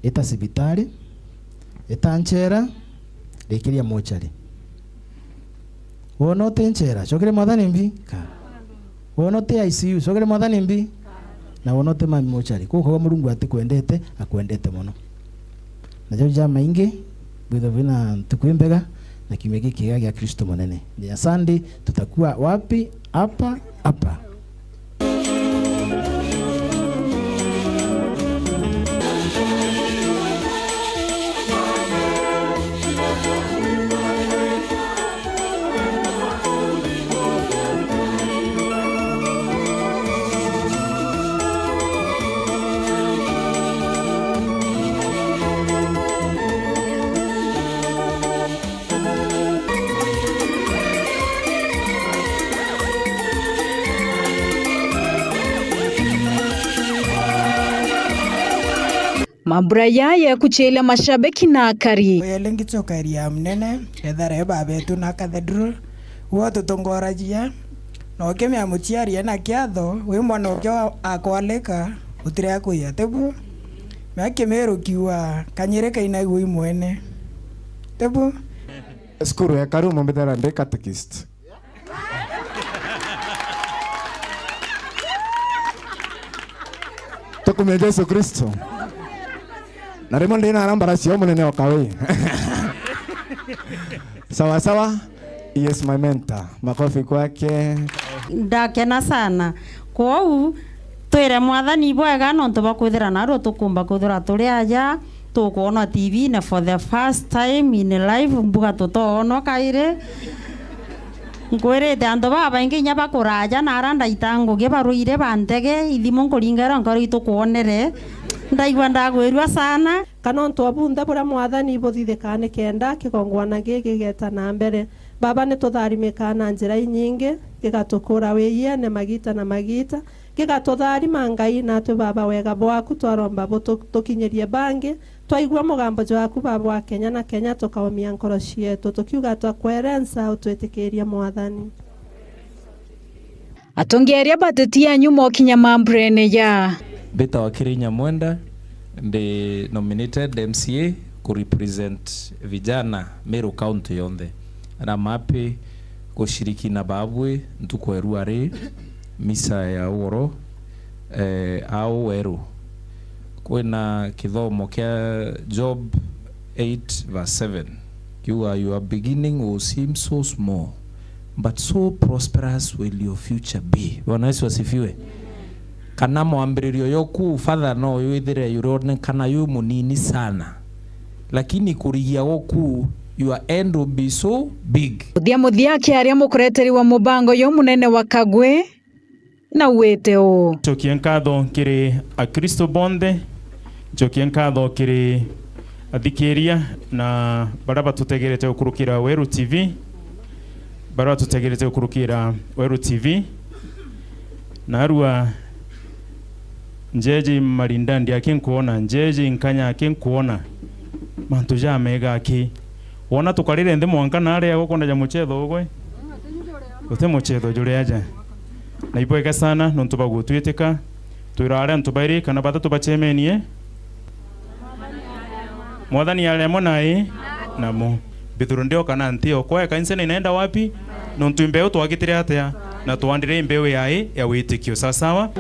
Ita cibitari, ita nchera, rikiria mochari. Wona uti nchera, cokeria Mwathani mbi, ka. Wona uti I C U, cokeria Mwathani mbi, na wona uti mami mochari. Kuu ukauga Murungu atikwendete, akwendete mono. Na jau jamaingi, bwithwe bwina ntuku imbega na kiumia gikiega gia Kristo Munene. Nginya Sunday, tutakuwa wapi? Hapa hapa. Mambura yaya ekuchiiria mashabiki na akari. Yele ngichokeria mnene, ethare babetu na cathedral, gwo tutongoragia, na ukimia muchiari ena kiatho, wi mwana uke wa-, akwalika, utire akuya, tibu? Na kimiru kiuga, kanyiri kainaigua imwene, tibu? Cukuru ya Karumo mbithera ndi catechist. Tukumia Jesu Kristo. Na rimwe ndina arambara cio munene o kawi. Sawa sawa. Yes, my mentor. Makofi kwake. Ndakena sana. Kwou, twire Mwathani bwega nontu bwa kwithira narua tukumba kwithira turi aja, tukwonwa T V-ine for the first time in life, mbuga tutoonwa kairi. Nkwirite antu babaingi inya bakuraja na ara ndaita ngugi barwire ba ntege, ithimu nkuringaira nkoro itukwonere. Ndaigua ndagwirua sana. Kana untu o bunthe buria Mwathani ibuthithikaa nikenda kigongwana giki gigeta na mbere. Baba, nitutharimika na njira inyingi, gigatukura wiyiene magita na magita, gigatutharima Ngai, natwi Baba wega bwaku twaromba butu-, tukinyirie bangi, twaigua mugambo jwaku Baba wa Kenya na Kenya tukaumia nkoro cietu, tukiuga twakwerensa utwitikirie Mwathani. Atongeria bateti ya nyuma ukinya mamburene ya. Mbitawa Kiri Nyamwenda, ndi nominated M C A ku represent vijana Meru County yonthe. And I'm happy gushiriki na babwi ntuku ya rua ri misa ya ugoro, eh, au weru. Kwina kithomo kia Job eight verse seven. Kiuga, "Your beginning will seem so small, but so prosperous will your future be." Bwana Yesu asifiwe. Kana mwambiririo yoku, Father, no withire yuronekana yu munini sana, lakini kurigia goku, your end will be so big. Muthia muthia akiaria mukureteri wa mubango yo munene wa Kagwe, na ugwite uu. Ncokie nkatho kiri Akristo bonthe, ncokie nkatho kiri athikiria na baria batutegerete gukurukira Weru T V, baria batutegerete gukurukira Weru T V. Narua njeji marindandi akinkwona, njeji nkanya akinkwona, mantu jamega aki. Wona tukarire nthi mwanka naria gukwenda ja muchetho ugwe? Guti muchetho juri aja. Na ibwega sana nontu bwa gutwitika. Twira aria antu bairi kana bathatu bacemenie. Mwathani ari amwe nai namo. Mbithuru ndioka na nti okwa, kanisa inaenda wapi? Nontu mbeu twagitire atia? Na twandire mbeu yai ya witikio. Sawa sawa?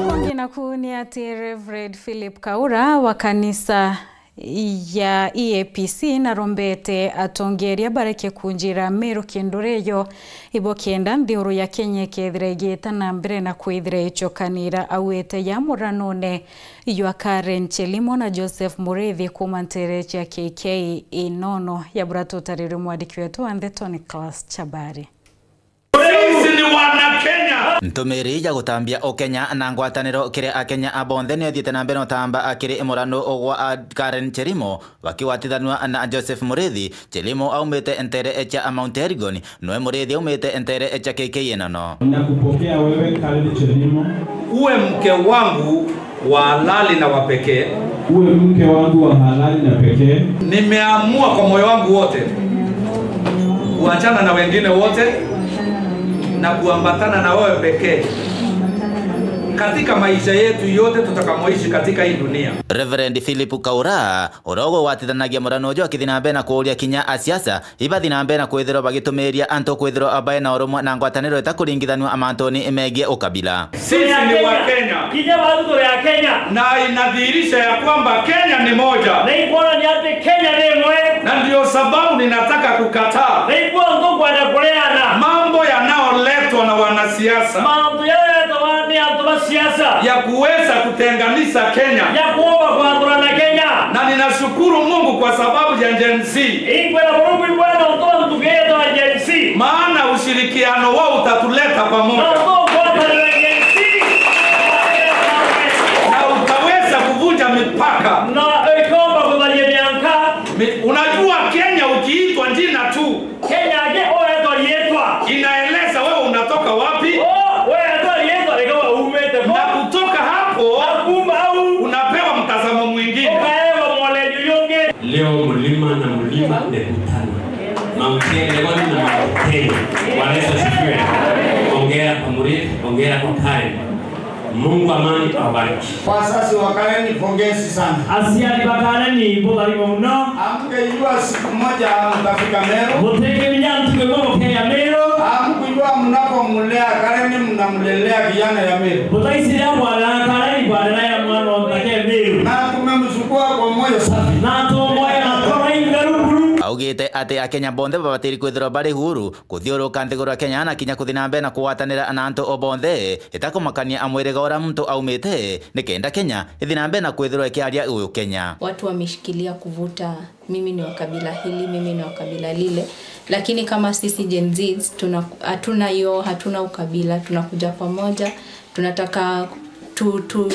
Kungi naku ni ati Reverend Philip Kaura wa kanisa ya E A P C narombete atongeria bareke kunjira Meru kindu reyo ibo kenda nthiguru ya Kenya ikethira igiita na mbere na kwithira icokanira, augite ya muranone jwa Karen Chelimo na Joseph Muriithi kuuma nteere cia K K Inono. Ya bura tutarirwe mwandiki wetu wa ndeto Nicholas Chabari. Sisi ni wana Kenya. Ntumiri ya gutambia Ukenya na ngwataniro kiri Akenya abonthe niyo ithiite na mbere utamba akiri murano gwa a Karen Chelimo bakigwatithanua na Joseph Muriithi. Chelimo aumite nteere cia Mount Elgon, noe Muriithi aumite nteere cia K K Inono. Nakupokea wewe, Karen Chelimo. Uwe mke wangu wa halali na wa pekee. Uwe mke wangu wa halali na pekee. Nimeamua kwa moyo wangu wote kuachana na wengine wote na kuambatana na wewe pekee katika maisha yetu yote tutakamoishi katika hii dunia. Reverend Philip Kaura, uria ugwatithanagia murano uju, akithi na mbere na kuuria kinya asiasa ibathi na mbere na kwithirwa bagitumiria antu kwithirwa bae na urumwe na ngwataniro itakuringithanua mantuni megie ukabila. Sisi ni wa Kenya. Kinya watu turi a Kenya. Na inadhihirisha ya kwamba Kenya ni moja. Na ikwonania ati Kenya ni imwe. Na ndio sababu ninataka kukataa. Na ikwontu nkwenda kureana. Mambo yanayoletwa na wanasiasa. Mantu yaretwa ni Antu ba siasa. Ya kuweza kutenganisha Kenya. Ya kuomba kwathurana Kenya. Na ninashukuru Mungu kwa sababu ya Gen Z. Inkwenda Murungu ibwana utontu tugeetwa Gen Z. Maana ushirikiano wao utatuleta pamoja. Na utontu kwatanira Gen Z. Na utaweza kuvunja mipaka. Na ikomba kutharia mianka. Mi-, unajua Kenya ukiitwa jina tu, Kenya aki oetwa riitwa. Inaeleza wewe unatoka wapi. Oh, weetwa riitwa, ikawa umite ko. Na kutoka hapo, na kuuma au, unapewa mtazamo mwingine. Ukaewa mwonenio jungi. Leo mlima na mlima imekutana. Mount Elgon na Mount Kenya. Bwana Yesu asifiwe. Ongera kwa Muriithi, ongera kwa Karen. Mungu amani awabariki. Wazazi wa Karen, pongezi sana. Aciari ba Karen, mbutharima muno. Hamkujua siku moja mtafika Meru. Butikimenya ntuku imwe bukeya Meru. Hamkujua mnapomlea Karen, mnamlelea kijana ya Meru. Butaicire bwarera Karen, bwarera ya mwana o ntake Meru. Na tumemchukua kwa moyo safi. Na tumwoya na ngoro itheru buru. Augite ati Akenya bonthe babatiri kwithirwa bari huru kuthiuruka nthiguru ya Kenya na kinya kuthi na mbere na kugwatanira na antu o bonthe, itakumakania a mwiriga uria muntu aumite, nikenda Kenya ithi na mbere na kwithirwa ikiaria uyu Kenya. Watu wameshikilia kuvuta, "Mimi ni wa kabila hili, mimi ni wa kabila lile." Lakini kama sisi Gen Zs, tuna-, hatuna hiyo, hatuna ukabila, tunakuja pamoja, tunataka to, to,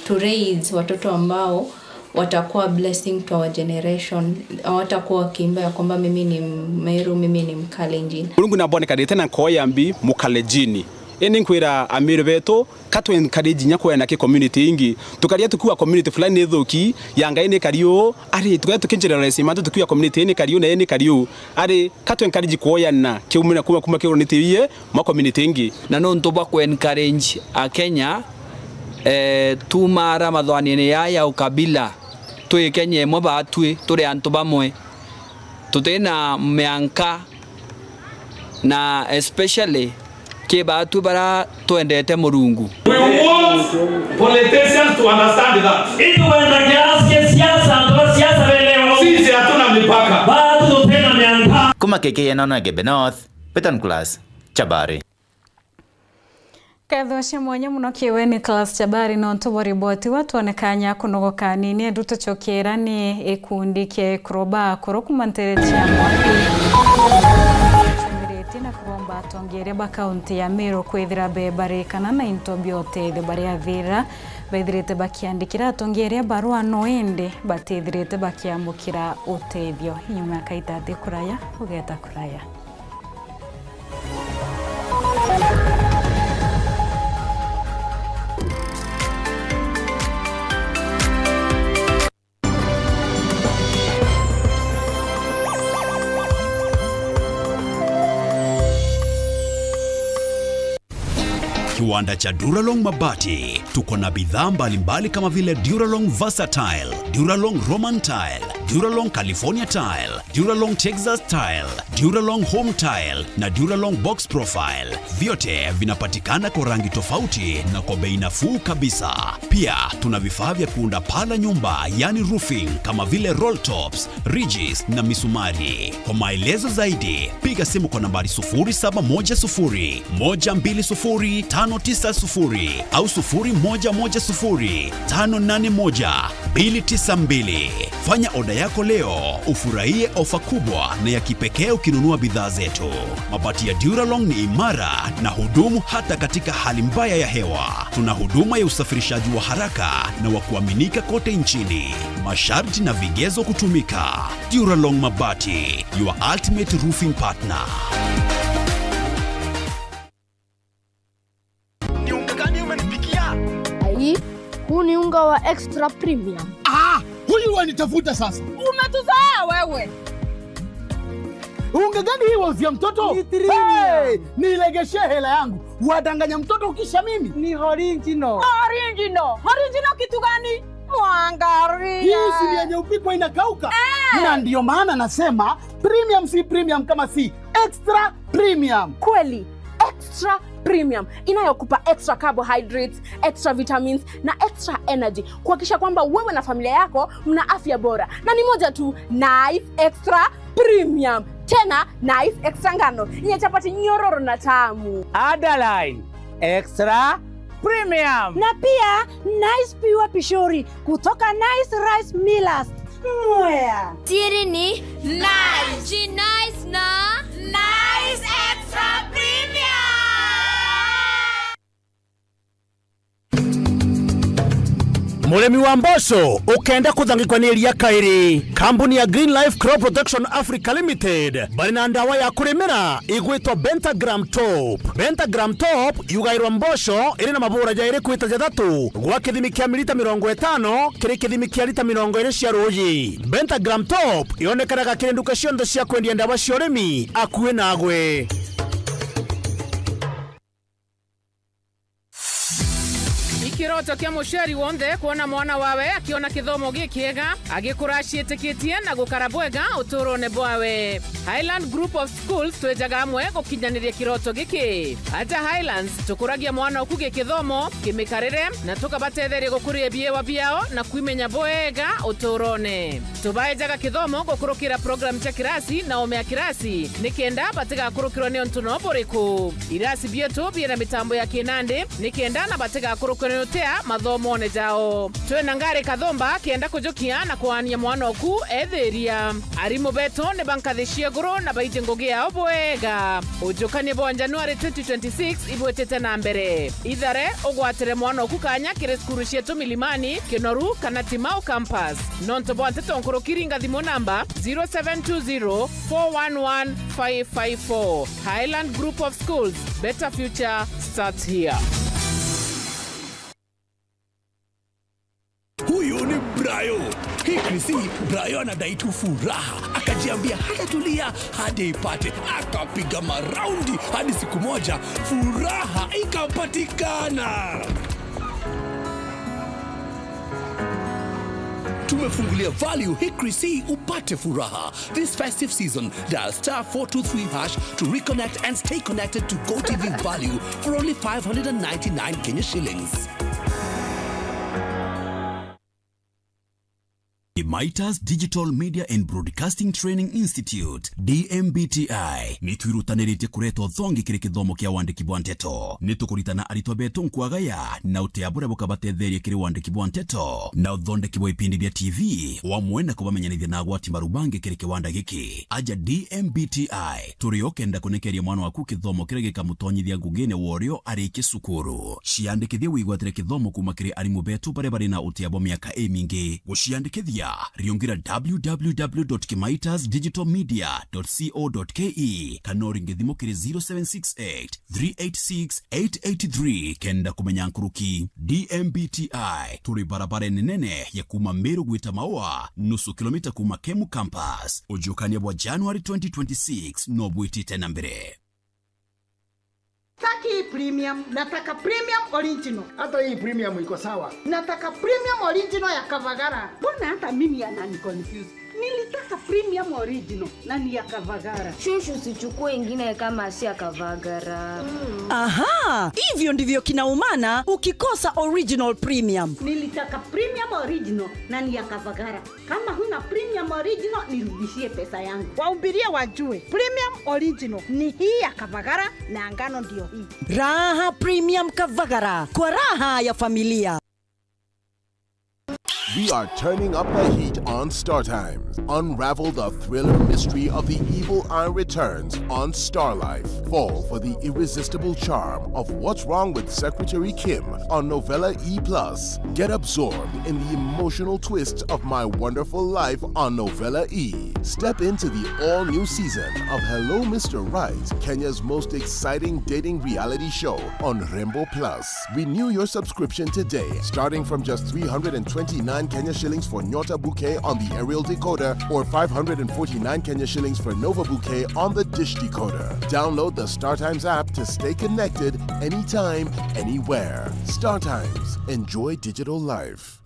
to raise watoto ambao watakuwa blessing to our generation. Hawatakuwa wakiimba ya kwamba, "Mimi ni Mmeru, mimi ni Mkalenjin." Murungu nabwonekanite na nkoya mbi Mukalenjini. Indi nkwira Ameru betu, ka tu encourage inya kwena ki community ingi. Tukaria tukiuga community fulani ni thuki, ya Ngai ni kariu, ari tukaria tukigeneralize mantu tukiuga community ni kariu na ni kariu. Ari ka tu encourage kuoyana kiumira kuma, kuma kiuruniti iye ma community ingi. Na nontu bwa ku encourage Akenya, eh, tumaara mathwanine ya, ya ukabila, twi Kenya imwe baatwi, turi antu bamwe. Tutina mianka, na especially ki baatwi bara twendete Murungu. We want politicians to understand that. Itukwenda kiasi kia siasa, antu ba siasa belewa. Sisi hatuna mipaka. Baatwi tutina mianka. Kuma K K N na Gembe North, Peter Nicholas, Chabari. Kethwa cia mwanya muno kiwe Nicholas Chabari nontu bwa riboti wa twonekanya kunogoka nini. Edu tucokera ni ikundi kia Ikuruba akuru kuma ntere cia Mwaki ciumiritie na kuromba atongeria ba kaunti ya Meru kwithira bebarikana na into bia utethio baria athira bethirite bakiandikira atongeria barua no indi batithirite bakiamukira utethio. Inyuma ya kaita ati kuraya ugeta kuraya. Kiwanda cha Duralong Mabati. Tuko na bidhaa mbalimbali kama vile Duralong Versatile, Duralong Roman Tile, Duralong California Tile, Duralong Texas Tile, Duralong Home Tile na Duralong Box Profile. Vyote vinapatikana kwa rangi tofauti na kwa bei nafuu kabisa. Pia tuna vifaa vya kuunda paa la nyumba, yani roofing, kama vile roll tops, ridges na misumari. Kwa maelezo zaidi, piga simu kwa nambari sufuri saba moja sufuri, moja mbili sufuri, tano tisa sufuri au sufuri moja moja sufuri, tano nane moja, mbili tisa mbili. Fanya oda yako leo, ufurahie ofa kubwa na ya kipekee ukinunua bidhaa zetu. Mabati ya Duralong ni imara na hudumu hata katika hali mbaya ya hewa. Tuna huduma ya usafirishaji wa haraka na wa kuaminika kote nchini. Masharti na vigezo kutumika. Duralong Mabati, your ultimate roofing partner. Ni unga gani umenipikia? Ai, huu ni unga wa extra premium. Ah, huyu wanitafuta sasa. Umetuzoea wewe. Unga gani hii wauzia mtoto? Ni three. Hey, nilegeshee hela yangu. Wadanganya mtoto ukisha mimi. Ni original. Original. Original kitu gani? Mwangaria. Hii si ni yenye upikwa inakauka? Eh. Na ndio maana nasema premium si premium kama si extra premium. Kweli, extra premium inayokupa extra carbohydrates, extra vitamins na extra energy, kuhakikisha kwamba wewe na familia yako mna afya bora. Na ni moja tu, Nice Extra Premium. Tena Nice Extra Ngano, yenye chapati nyororo na tamu. Underline, extra Premium. Na pia Nice Pure Pishori kutoka Nice Rice Millers, Mwea. Siri ni Nice. Ji Nice na Nice Extra Premium. Murimi wa mboco ukenda kuthangikwa ni iria kairi, kambuni ya Green Life Crop Protection Africa Limited bari na ndawa ya kurimira igwitwa Pentagram Top. Pentagram Top yugairwa mboco iri na mabura jairi kwita jathatu gwa kithimi kia milita mirongo itano kiri kithimi kia lita mirongo iri cia ruuji. Pentagram Top yonekanaga kiri nduka cionthe cia kwendia ndawa cia urimi akui nagwe. Ikiroto kia muciari wonthe kwona mwana wawe akiona kithomo gikiega, agikura aciitikitie na gukara bwega uturone bwawe. Highland Group of Schools twejaga amwe gukinyaniria kiroto giki. Aja Highlands, tukuragia mwana oku gikithomo, kimikarire, na tukabatetheria gukuria biewa biao na kwimenya bwega uturone. Tubaejaga kithomo gukurukira program cia kirasi na oome ya kirasi, nikenda batigakurukirwa ni untu no buriku. Irasi bietu biina mitambo ya kinandi, nikenda na batigakurukirwe ni utea mathomone jao. Twina ngari kathumba kenda kujukia na kwaania mwana oku ethiria. Arimu betu ni ba nkathi cia iguru na baiji ngugi yao bwega. Ujukania bwa January twenty twenty-six ibwitite na mbere. Ithare ugwatire mwana oku kanya kiri cukuru cietu Milimani, Kinoru kana Timau Campus. Nontu bwa nteto nkuruki, ringa thimu namba zero seven two zero four one one five five four. Highland Group of Schools, better future starts here. Huyu ni Brayo. Hii Chrissy, Brayo anadai tu furaha. Akajiambia hatatulia hadi ipate. Akapiga maraundi hadi siku moja furaha ikapatikana. Tumefungulia value hii Chrissy upate furaha. This festive season, dial star four two three hash to reconnect and stay connected to GoTV value for only five hundred and ninety-nine Kenya shillings. Imaitas Digital Media and Broadcasting Training Institute, D M B T I, ni twirutaniritie kureta uthongi kiri kithomo kia wandiki bwa nteto. Ni tukuritana aritwa betu nkwagaya na utea buria bukabatetheria kiri wandiki bwa nteto na uthondeki bwa ipindi bia T V, o amwe na kubamenyanithia na agwati maru bangi kiri kiwanda giki. Aja D M B T I, turi o kenda kunekeria mwana waku kithomo kiria gikamutonyithia ngugine wa urio arikie cukuru. Ciandikithie wigwatire kithomo kuuma kiri arimu betu baria bari na utia bwa miaka imingi. Guciandikithia, riungira w w w dot kimaitas digital media dot co dot k e kana uringe thimu kiri zero seven six eight, three eight six, eight eight three kenda kumenya nkuruki. D M B T I, turi barabarene nene ya kuuma Meru gwita Maua, nusu kilomita kuuma Kemu Campus. Ujukania bwa January twenty twenty-six no bwitite na mbere. Taki premium, nataka premium original. Hata hii premium iko sawa. Nataka premium original ya Kavagara. Mbona hata mimi anani confuse? Nilitaka premium original na ni ya Kavagara. Shushu, usichukue ingine kama si ya Kavagara. Aha, hivyo ndivyo kina umana ukikosa original premium. Nilitaka premium original na ni ya Kavagara. Kama huna premium original, nirudishie pesa yangu. Waumbirie wajue, premium original ni hii ya Kavagara na ngano ndio hii. Raha premium Kavagara, kwa raha ya familia. We are turning up the heat on Star Times. Unravel the thriller mystery of the evil eye returns on Star Life. Fall for the irresistible charm of What's Wrong with Secretary Kim on Novella E plus. Get absorbed in the emotional twist of My Wonderful Life on Novella E. Step into the all-new season of Hello, Mister Right, Kenya's most exciting dating reality show on Rembo Plus. Renew your subscription today, starting from just three hundred and twenty-nine Kenya shillings for Nyota Bouquet on the aerial decoder or five hundred and forty-nine Kenya shillings for Nova Bouquet on the dish decoder. Download the StarTimes app to stay connected anytime, anywhere. StarTimes. Enjoy digital life.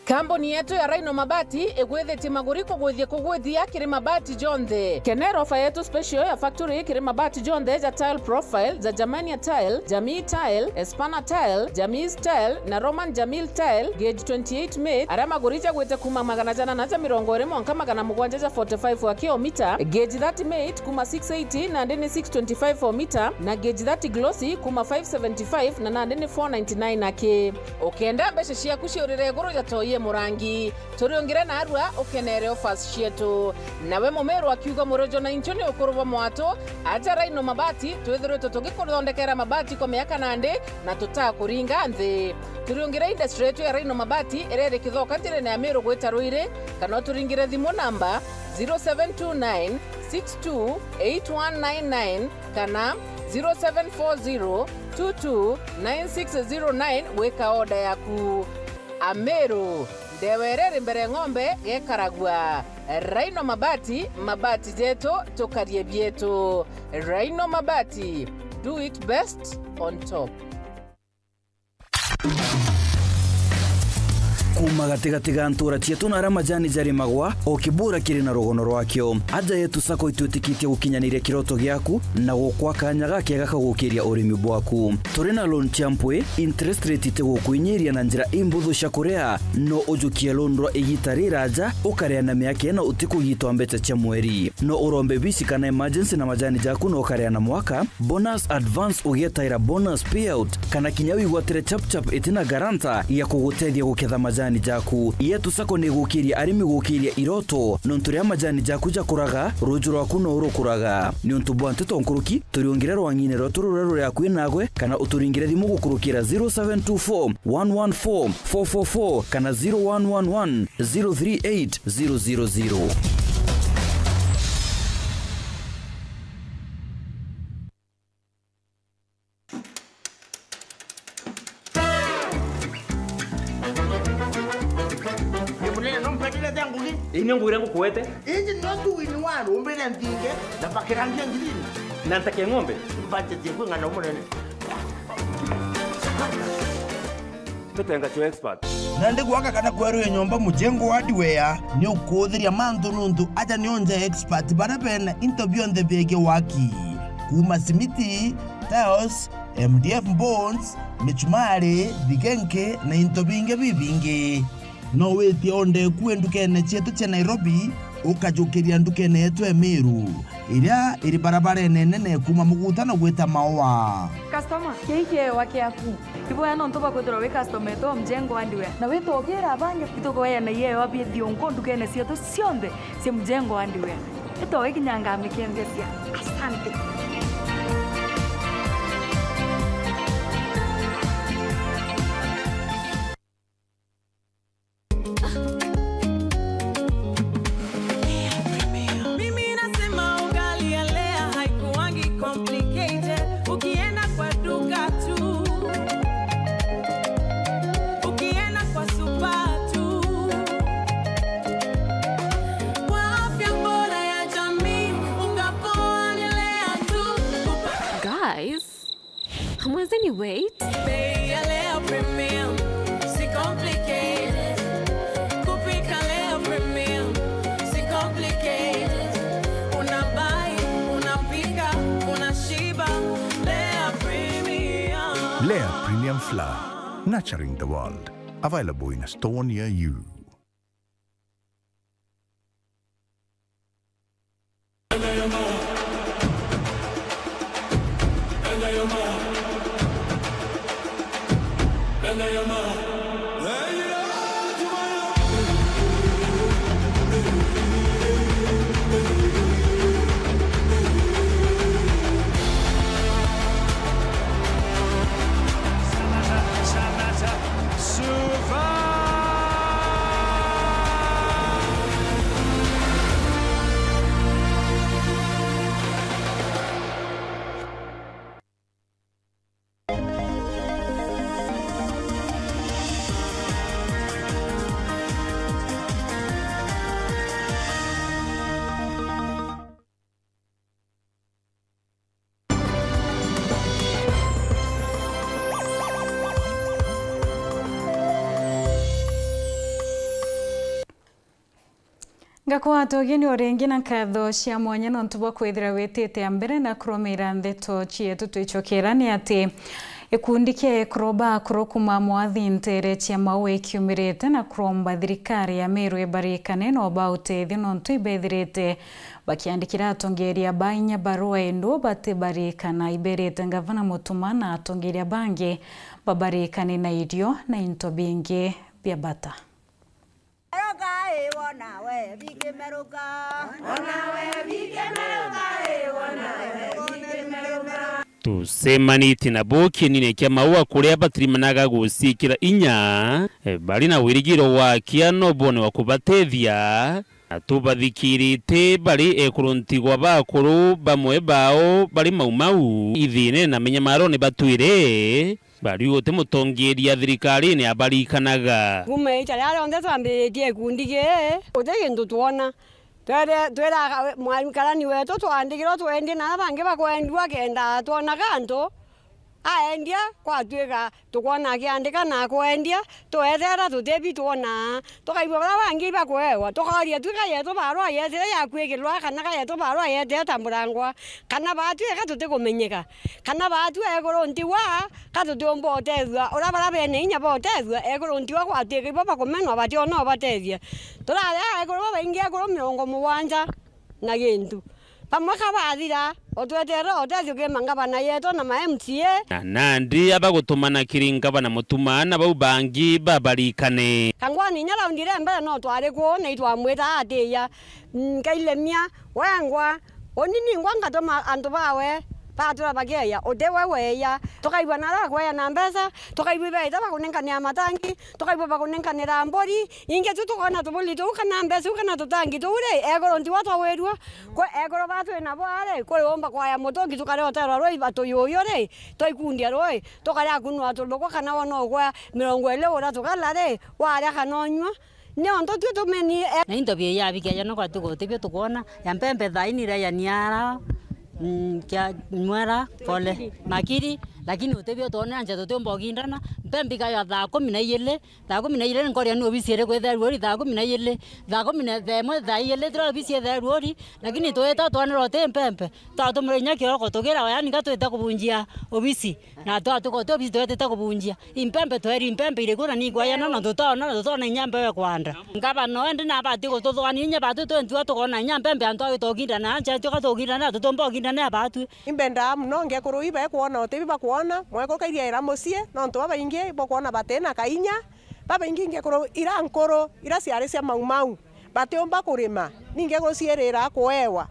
Kambuni yetu ya Rhino Mabati igwithitie maguri kugwithia kugwithia kiri mabati jonthe. Kenera ofa yetu special ya factory kiri mabati jonthe ja tile profile, ja Germania tile, Jamii tile, Espana tile, Jamii tile na Roman Jamil tile, gauge twenty-eight mate, aria maguri jagwite kuma magana janana ja mirongo iri mwanka magana mugwanja ja forty-five wa kilomita, gauge thirty mate kuma six eighty nandi ni six twenty-five o mita, na gauge thirty glossy kuma five seventy-five na nandi ni four ninety-nine aki. Ukenda mbeca ciaku ciurire iguru ja toi ya murangi, turiungire narua ukenere offers cietu. Nawe mumiru akiuga murojo na inchu ni ukuru bwa mwatu, aja Rhino Mabati, twithiritwe tugikuthondekera mabati kwa miaka nandi na tutakuringa nthi. Turiungire industry yetu ya Rhino Mabati iria iri Kithoka njirene ya Miru gwita Ruiri, kana uturingire thimu namba zero seven two nine six two eight one nine nine kana zero seven four zero two two nine six zero nine gwika order yaku. Amiru, ndewa iria iri mbere ng'ombe gekaragua. Rhino Mabati, mabati jetu, tukarie bietu. Rhino Mabati, do it best on top. Kuuma gatigati ga ntuura cietu na aria majani jarimagwa, o Kibura kiri na rugono rwakio. Aja yetu sacco itwitikitie gukinyaniria kiroto giaku na gukwa kanya gakega ka gukiria urimi bwaku. Turi na loan cia mpwi, interest rate itigukwinyiria na njira imbuthu cia kuria, no ujukie loan rwa igita riraja, ukaria na miaka ina utikugitwa mbeca cia mweri. No urombe bisi kana emergency na majani jaku na ukaria na mwaka, bonus advance ugietaira bonus payout, kana kinya wigwatire chap chap itina guarantor ya kugutethia guketha majani jaku. Yetu sacco ni igukiria arimi gukiria iroto, nontu riria majani jaku jakuraga, ruju rwaku no rukuraga. Niuntu bwa nteto nkuruki, turiungire rwang'ine rwetu ruria ruri akui nagwe, kana uturingire thimu gukurukira zero seven two four one one four four four four kana zero one one one zero three eight zero zero zero. Ni munene no mpetire cia ngugi. Ii ni ngugi iria ngukuete. Iji no tu wini wa rumbire nthinge na bakirangia ngirini. Na ntake ng'ombe. Mbatetie kwi ng'ana munene. Tutenga cio expert. Nandi gwaka kana kwerua nyomba Mujengo Hardware ni ukuuthiria mantu nuntu aja nio nja expert baria bena into bionthe biegie waki. Kuuma simiti, tiles, M D F boards, michumari, thigenke na into bingi bibingi. No witie onde kue ndukene cietu cia Nairobi, ukajukiria ndukene yetu e Meru, iria iri barabarene nene kuuma Muguta na gwita Maua. Customer, kii kiewa kiaku. Iboya nontu bwa kwithirwa wi customer yetu wa Mjengo Hardware. Na witwa ukiira bangi, itukueana iewa bia thiunku ndukene cietu cionthe cia Mjengo Hardware. Itwa wikinyanga mikembecia. Asante. Mimi nasema ugali ya Lea haikuwangi complicated. Ukienda kwa duka tu, ukienda kwa super tu, kwa afya bora ya jamii, unga poa ni Lea tu. Guys, hamwezeni wait. Bei ya Lea Premium, si complicated. Kupika Lea Premium, si complicated. Unabai, unapika, unashiba. Lea Premium. Lea Premium Flour, nurturing the world. Available in a store near you. Ngakwata ugeni o ringi na nkatho cia mwanya nontu bwa kwithira witite a mbere na kurumira ndeto cietu. Twicokera ni ati gikundi kia ekuru ba akuru kuuma mwathi ntere cia Maua ikiumirite na kuromba thirikari ya Meru ibarikane no ba utethio nontu ibethirite bakiandikira atongeria ba inya barua indu batibarikana. Iberite ngavana Mutuma na atongeria bangi babarikane na irio na into bingi bia bata. Meruka ii, wona we biki meruka. Wona we biki meruka ii, wona we biki meruka. Tucemanitie nabo kienine kia Maua kuria batirimanaga guciikira inya, e, bari na wirigiro wa kia no bone wa kubatethia. Na tubathikirite bari ekuru ntigwa ba akuru bamwe bao bari Mau Mau ithine na minyamarone batwire. Bari guti mutongeria thirikarine abarikanaga. Kuuma iita riria rionthe twambiritie gikundi gii, guti gintu twona. Twere-, twiraga we-, mwa-, karani wetu twandikirwa twendie na aria bangi bakwendua kenda twona gantu aendia, gwatuika tukwona akiandika na akwendia, tweethera tutibi twona. Tukaigua baria bangi ibakuewa, tukooria twi ka yetu barua yeetire yakuikirwa kana ka yetu barua yeetire ta murangwa, kana baatwi eka tutikumenyeka, kana baatwi ekuru ntigwa ka tutiumba utethua uria baria bene inya bautethua. Ekuru ntigwa gwatuika ibo bakumenwa bationa ubatethia. Turari a ekuru babaingi, ekuru mirongo mugwanja na gintu. Bamwe ka bathira, o tweterera utethio kiri ma ngavana yetu na ma M C A. Na nandi abagutumana kiri ngavana Mutuma na bau bangi babarikane. Kangwani inya raundi ria mbere no twari kuu, na itwamwita atiia, mm, nkailemia, wengwa, uni ningwa ngatuma antu bawe batura bakeeya, uti we weeya. Tukaigua na aria bakweeya na mbeca, tukaigua ibeete bakunenkania matangi, tukaigua bakunenkanira mburi, ingi tu tukoona tubuli tuu kana mbeca iu kana tutangi tuu ri, ekuru ntigwa twawirua. Kwi ekuru baa twi nabo aa ri, kuri umba kwaya mutungi tukaria uterwa rui batuyuyu ri, twaikundia rui, tukaria kunua turuku kana wona ugwa mirongo iri uria tukala ri, waria kana unyua, niontu twi tumeni e- Na into bia yabikia jana kwa tugo tibio tukwona, ya mpembe thaini ria ya niara, mm, kia mwera, pole, makiri, lakini utibio twone anja tutiumba ugindana, mpembe ikayo thaa kumi na ijiri, thaa kumi na ijiri nkoria ni obisi iriku itherua uri thaa kumi na ijiri, thaa kumi na thaa imwe thaa ijiri tira obisi itherua uri, lakini twita twanira uti mpembe, twatumira inya kiroko tugira yani nga twite kubunjia obisi, na twatuka uti obisi twetite kubunjia. Impembe tweri impembe iriku na ni igwayana na tutona na tutona inya mbewe kwanda. Ngavana endi na abati gututhwania inya batu twentua tukona inya mpembe antu agitogindana anja tuka tugindana tutumba ugindana abatu. Imbendaa mono ngekuru ibe kwona uti biba kwona, mwekuru kairiaira mucii, nontu babaingi ibo kwona batina kainya, babaingi ngekuru ira nkuru, ira ciari cia Mau Mau, batiumba kurima, ni ngekuru ciirira kuewa.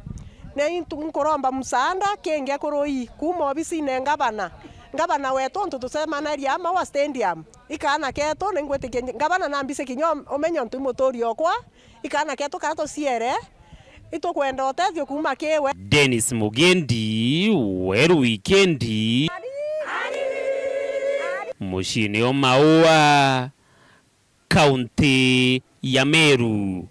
Ni ntu-, nkuromba musaanda ki ngekuru ii kuuma obisine ngavana, ngavana wetu untu tucemanagia ama wa stadium, ikaana ketu, na ingwitikia ngavana nambise kinya umenye untu i muturi okwa, ikaana ketu kara tuciere, itukwenda utethio kuuma kiwe. Dennis Mugendi, Weru Wikendi, muciini o Maua, kaunti ya Meru.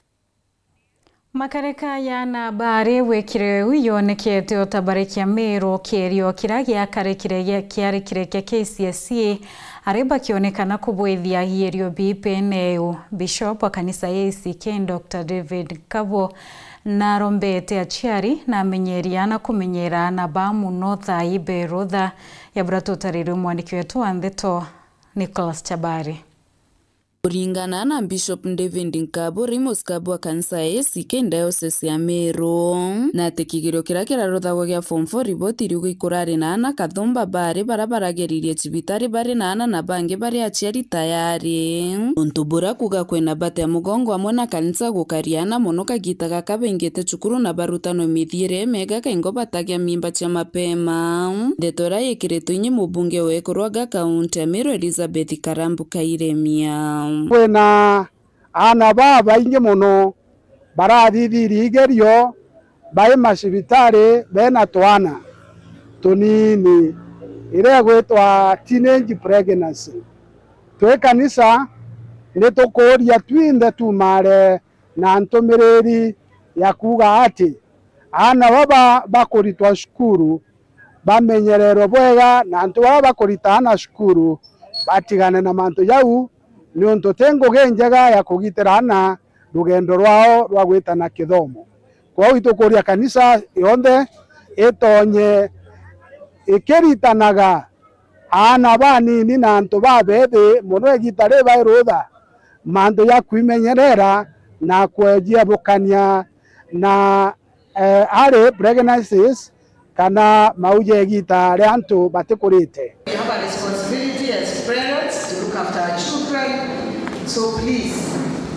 Makareka ya na bari wikire u yonekete o ta bari kia Meru, kierio kiria giakarikire gia-, kiarikire kia K C S E, ari bakionekana kubwithia ierio biipene u. Bishop wa kanisa ya A C K, Doctor David Nkabo, narombete aciari na amenyeri ana kumenyera na ba muno thaa ibe rutha ya bura tutarirwe mwandiki wetu wa ndeto Nicholas Chabari. Kuringana na Bishop David Nkabo, ri musikabu wa kanisa ya A C K diocese ya Meru, na ati kigerio kiria kiraruthagwa gia form four riboti riuga ikurari na ana kathumba bari bara barageririe cibitari bari na ana na bangi bari aciari tayari. Untu buria kuga kwina bata ya mugongo amwe na kanisa gukaria ana mono kagita gaka baingite cukuru na barutanwe mithiire miega kaingo batagia mimba cia mapema. Ndeto iria yikiritwe inyi mubunge wa Ekuru aga kaunti ya Meru Elizabeth Karambu Kairemia. Kwina aana babaingi mono barathithiria igerio bai macibitari bena twana tunini, iria igwitwa teenage pregnancy. Twi kanisa, ni tukuuria twinthe tuumare na ntumiriri ya kuuga ati aana baba bakuritwa cukuru bamenyererwe bwega, na antu baba bakurita aana cukuru batigane na mantu jau, niuntu ti ngugi njega ya kugitira aana rugendo rwao rwa gwitana kithomo. Kwou itukuria kanisa yonthe itonye ikiritanaga aana banini na antu babethi mono igita ribai rutha mantu ja kwimenyerera na kwejiebukania na, eh, early pregnancies kana mau ja igita ria antu batikurite. We have a responsibility as parents to look after our children. So please,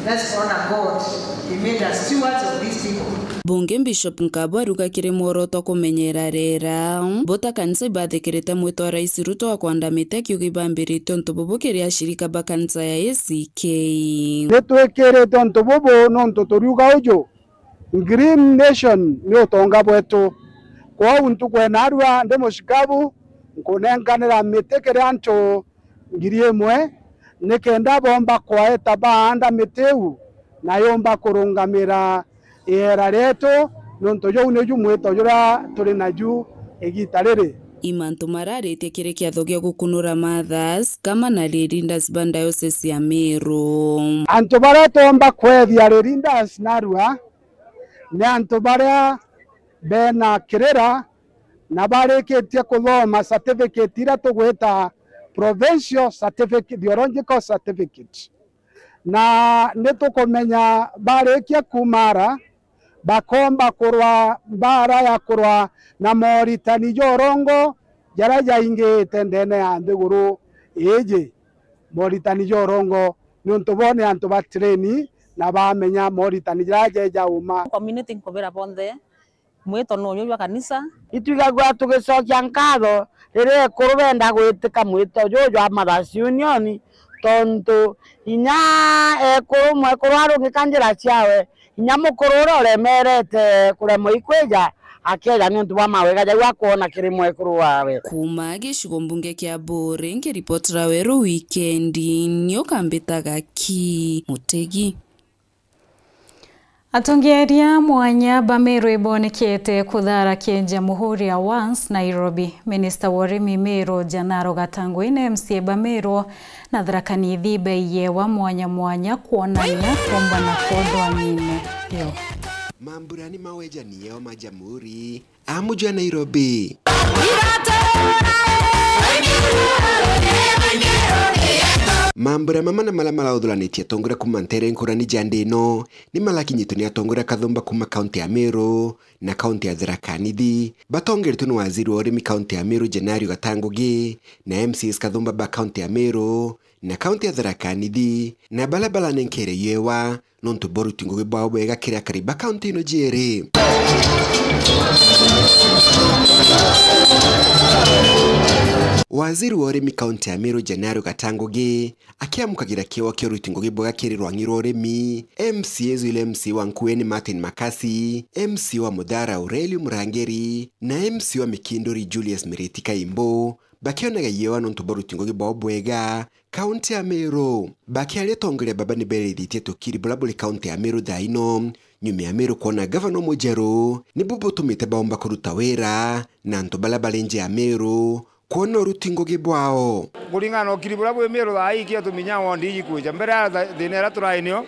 let's honor God. He made us stewards of these people. Bungi Bishop Nkabu aruga kiri mworoto kumenyera rera buta kanisa ibathikirite mwito wa Rais Ruto wa kwandamite akiuga ibambirite untu bubu kiri ashirika ba kanisa ya A C K. Nitwikirite untu bubu nontu turiuga uju, Green Nation ni utonga bwetu. Kwou ntuku ya narua ndi mucikabu, nkunenkanira miti kiri antu ngiri imwe, nikenda bomba kwaeta baanda miti iu, na yumba kurungamira iera rietu, nontu juu niju mwito juria turi naju igita riri. I mantu mararitie kiri kiatho gia gukunura Mothers kama na Lay Leaders ba Diocese ya Meru. Antu baria twomba kwethia Lay Leaders narua ni antu baria bena kirira na barikitie kuthoma certificate iria tugwita provincial certificate, theological certificate. Na nitukumenya barikia kuuma ara, bakomba kurwa mbaara ya kurwa na moritani ja urongo jaria jaingite ndene ya nthiguru iiji. Moritani ja urongo niuntu bo ni antu ba train na bamenya moritani jaria jeja uma. Community nkubira bonthe, mwito nuju jwa kanisa. Itwigagua tugicokia nkatho riria ekuru benda gwitika mwito juju jwa Mothers Union, tontu inya ekuru, mwekuru arungika njira ciawe, inya mukuru uria uremerete kuremwa ikwija, akeja niuntu bwa mawega jau akwona kiri mwekuru wawe. Kuuma gicigo mbunge kia Buuri, nkiripotera Weru Wikendi, ni ukambitaga ki Mutegi. Atongeria mwanya ba Meru ibonekete kuthara kia Jamhuri Awards, Nairobi. Minista wa urimi Meru Janaro Gatangui na M C A ba Meru na Tharaka Nithi baiyewa mwanya mwanya kwonania kuumba na kwondwa nyine yo. Mambura ni mawejani yao ma Jamhuri. Amuju ya Nairobi. Mambura mama na mala marauthuranĩtie atongoria kuma ntere nkurani ja nthĩ ĩno nĩ marakinyĩtwe nĩ atongoria kathumba kuma kaunti ya Meru na kaunti ya Tharaka Nithi, batongeretwe nĩ waziri wa ũrĩmi kaunti ya Meru Jenario Gatangugi na M C As kathumba ba kaunti ya Meru na kaunti ya Tharaka Nithi, na bala baranenkeire yewa nontu bwa uruti ngugi bwao bwega kiri akari ba kaunti ino jiiri. Waziri wa urimi kaunti ya Meru Jenario Gatangugi akiamukagira kiewa kia uruti ngugi bwega kiri rwang'i rwa urimi, M C As ile M C A wa Nkueni Martin Makasi, M C A wa Muthara Aurelio Murangeri na M C A wa Mikinduri Julius Miriti Kaimbo bakionaga yewa nontu bwa uruti ngugi bwao bwega kaunti ya Meru. Bakiaria atongoria baba ni berithitie tukiri bula buri kaunti ya Meru thaa ino, nyuma ya Meru kwona gavana mujeru, nibu butumite baomba kuruta wira na antu bala bari nja ya Meru kwona uruti ngugi bwao. Kuringana na ukiri bula bwi Meru thaa ii, ikia tuminya wondi iji kwija mbere ya tha-, thina iria turai nio,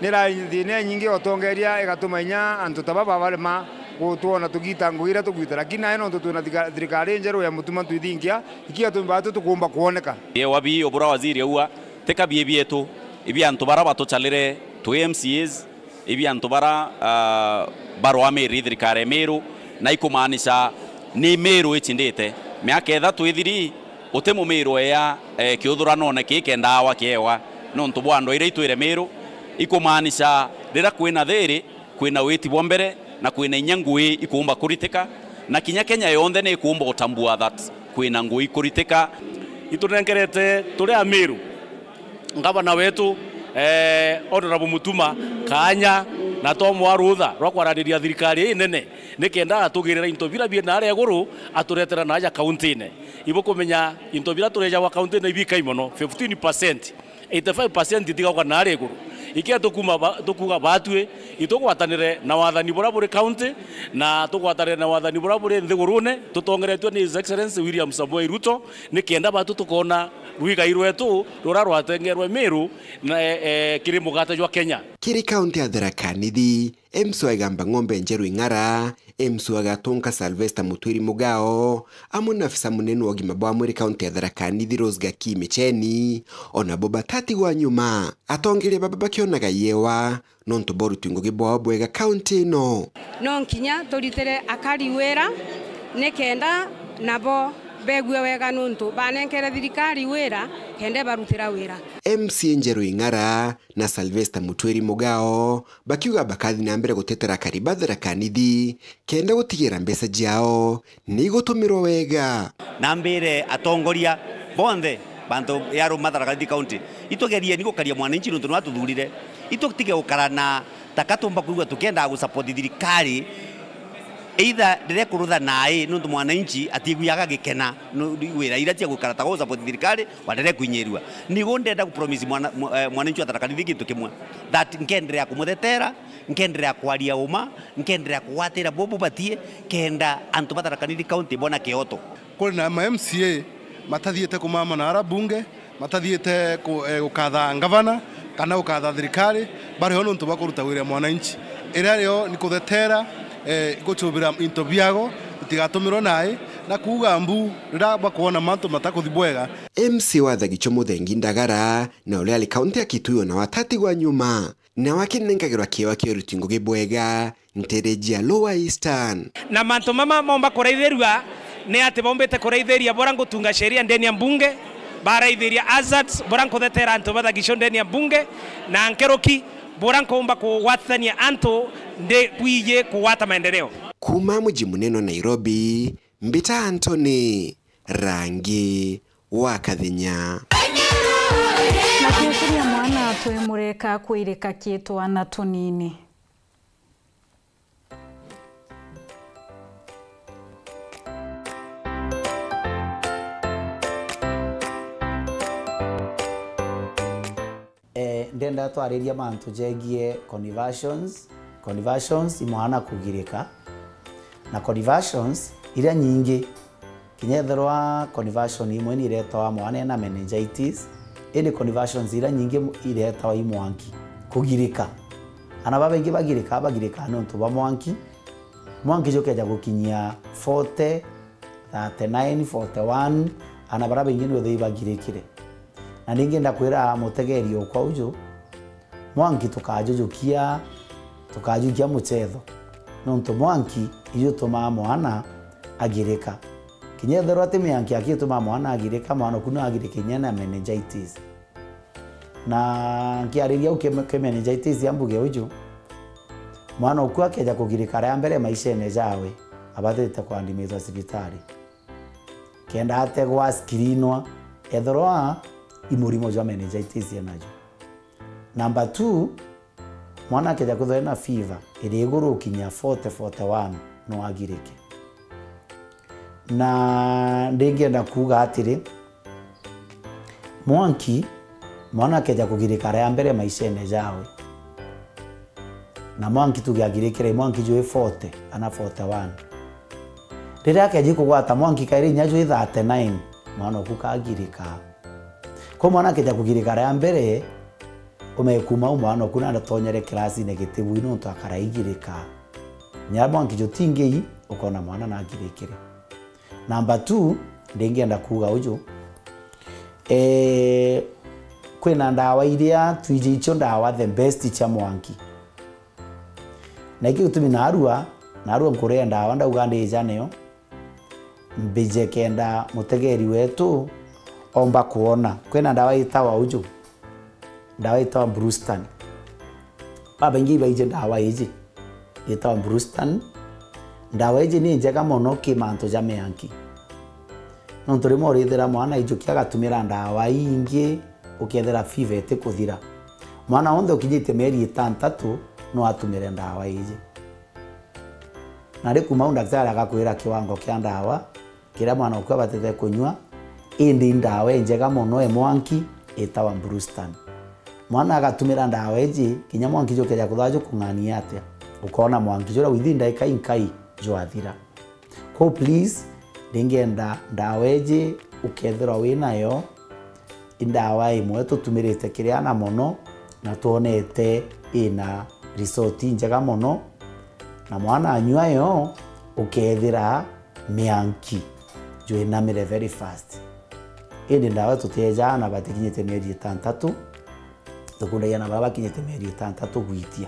ni rai thina inyingi ya utongeria igatuma inya antu ta baba barema gutwona tugita ngugi iria tugwita, lakini nai nontu twina thika-, thirikari njeru ya mutuma twithingia, ikia tumba tu tukumba kwoneka. Ye wabi obura waziri aua, tika bie bietu, ibi antu bara batuchalire twi M C As, ibi antu bara, ah, barwamiri thirikari ya Meru, na ikumaanisha ni Meru ichindite. Miaka ithatu ithiri, uti Mumiru eya, eh, kiuthuranone kii kenda awa kiewa nontu bwa andu iria itwire Meru, ikumaanisha riria kwina thiri, kwina witi bwa mbere, na kwina inya ngui ikuumba kuritika, na kinya Kenya yonthe ni ikuumba utambua that kwina ngui kuritika. Itunengerete turi Amiru, ngavana wetu, eh, Honorable Mutuma, kaanya na twamwa rutha rwa kwaraniria thirikari inene, nikenda atugirira into bira bie naria iguru, aturetera naja kaunti-ine. Ibukumenya into bira turejawa kaunti-ine ibikai mono, fifteen percent. Eighty-five percent itigagwa naria iguru. Ikio tukuma ba-, tukuga batwi, itugwatanire na wathani buria buri county, na tugwatanire na wathani buria buri nthigurune, tutongeretue ni His Excellency William Samoei Ruto, ni kenda batwi tukona rwigai rwetu ruria rwatengerwe Meru na, e, e, kiri mugate jwa Kenya. Kiri kaunti ya Tharaka Nithi, M C wa Igamba Ng'ombe Njeru Ing'ara, M C wa Gatunka Sylvester Mutwiri Mugao, amwe na afisa munene wa ugima bwa mwiri kaunti ya Tharaka Nithi Rose Gaki Micheni, ona bo batatigwa nyuma. Atongeria baba bakionaga yewa nontu bwa uruti ngugi bwao bwega kaunti ino. No nkinya turitire akari wira, ni kenda nabo begue wega nontu banenkere thirikari wira kenda ibarutira wira. M C A Njeru Ing'ara na Sylvester Mutwiri Mugao bakiuga bakathi na mbere gutetera akari ba Tharaka Nithi kenda gutigira mbeca ciao ni igutumirwa wega. Na mbire atongoria bonthe, bantu ya Roma Tharaka Nithi County, itugerieni gukaria mwananchi nontu niwe atuthurire. Itutige gukara na taka tumba kwigua tukiendaga gusupport thirikari, either riria kurutha nai nontu mwananchi atiguaga agikena nu-, wira iria cia gukara taka gusupport thirikari, waendelee kuinyirua. Nigu ndenda kupromise mwana-, mwa-, eh, mwananchi wa Tharaka Nithi gintu kimwe, that nkenderea kumuthetera, nkenderea kwaria uma, nkenderea kugwatira bo bubatie, kenda antu ba Tharaka Nithi County bona kioto. Kuri na ma M C A matathiite kumama na ara bunge, matathiite ku-, eh, gukatha ngavana kana gukatha thirikari, bari o nontu bwa kuruta wira mwananchi. Iria rio ni kuthetera, eh, guchubira into biago itigatumirwe nai, na kuuga mbu riria bakwona mantu matakuthi bwega. M C A wa Thagicho Muthengi Ndagara na uria ari kaunti ya Kitui ona watatigwa nyuma, nawe akinenkagirwa kiewa kia uruti ngugi bwega ntereji ya Lower Eastern. Na mantu mama momba kuraithirua ni ati bombite kuraithiria bora ngutunga sheria ndeni ya mbunge, baraithiria hazards bora nkuthetera antu ba Thagicho ndeni ya mbunge, na nkeruki bora nkomba kugwatithania antu ndi bwiji kugwata maendeleo. Kuma muji munene wa Nairobi, mbita Anthony Rangi wa Kathinya. Na kiukuria mwana twimureka kwirika ki twana tunini. Eh, ndenda twaririe mantu jegie conversions. Conversions i mwana kugirika. Na conversions iria nyingi, kinya ethirwa conversion imwe ni iretawa mwana ena meningitis, indi conversions iria nyingi iretagwa i mwanki, kugirika. Ana babaingi bagirika, bagirika nontu bwa mwanki. Mwanki jukeja gukinyia forty, thirty-nine, forty-one, ana baria baingi ni uthei bagirikire. Na ningi ndakwira mutegeri okwa uju, mwanki tukajujukia, tukajukia muchetho, nontu mwanki iju utumaa mwana agirika. Kinya ethirwa ti mianki aki itumaa mwana agirika, mwana oku no agirike kinya na meningitis. Na nkiariria au ki, ki meningitis ya mbuge uju, mwana oku akeja kugirika ria mbere maishene jawe, abatite kwandimithwa cibitari kenda ategwa, screenwa, ethirwa i murimo jwa meningitis enaju. Number two, mwana akeja kwithirwa ena fever iri iguru ukinya forty, forty-one, no agirike. Na ndingienda kuuga atiri, mwanki, mwana akeja kugirika ria mbere maishene jawe, na mwanki tuge agirikire mwanki jwi forty kana forty-one, riria akeji kugwata mwanki kairi inya jwi thirty-nine, mwana oku kagirika. Kwa mwana akeja kugirika ria mbere, ume kuma u mwana oku nanda tonyere kirasine gitibui nontu akaraigirika. Nya mwanki jutingei, ukona mwana nagirikire. Number two, ndingienda kuuga uju, eh, kwina ndawa iria twiji icio ndawa the best cia mwanki. Na iki gitumi narua, narua nkuria ndawa ndauga ndija niyo, mbije kenda mutegeri wetu omba kwona. Kwina ndawa itawa uju, ndawa itawa Brustan. Babaingi ibaiji ndawa iji itawa Brustan. Ndawa iji ni njega mono ki mantu ja mianki. Nontu rimwe urithira mwana aijukia agatumira ndawa ingi, ukethira fever itikuthira. Mwana wonthe ukinyitie mieri itantatu no atumire ndawa iji. Na ri kuma u ndaktari agakwira kiwango kia ndawa kiria mwana oku abatite kunyua, indi i ndawa injega mono e mwanki itawa Brustan. Mwana agatumira ndawa iji, kinya mwanki jukeja kuthwa jukung'ania atia, ukoona mwanki juria within ndagika inkai jwathira. Kwou please, ndingenda ndawa iji ukethirwa winayo, i ndawa imwe tutumirite kiri ana mono na twonete ina result injega mono, na mwana anyua yo ukethira mianki jwinamire very fast. Indi ndawa tutieja ana batikinyite mieri itantatu, tukundagia na baria bakinyite mieri itantatu gwitia.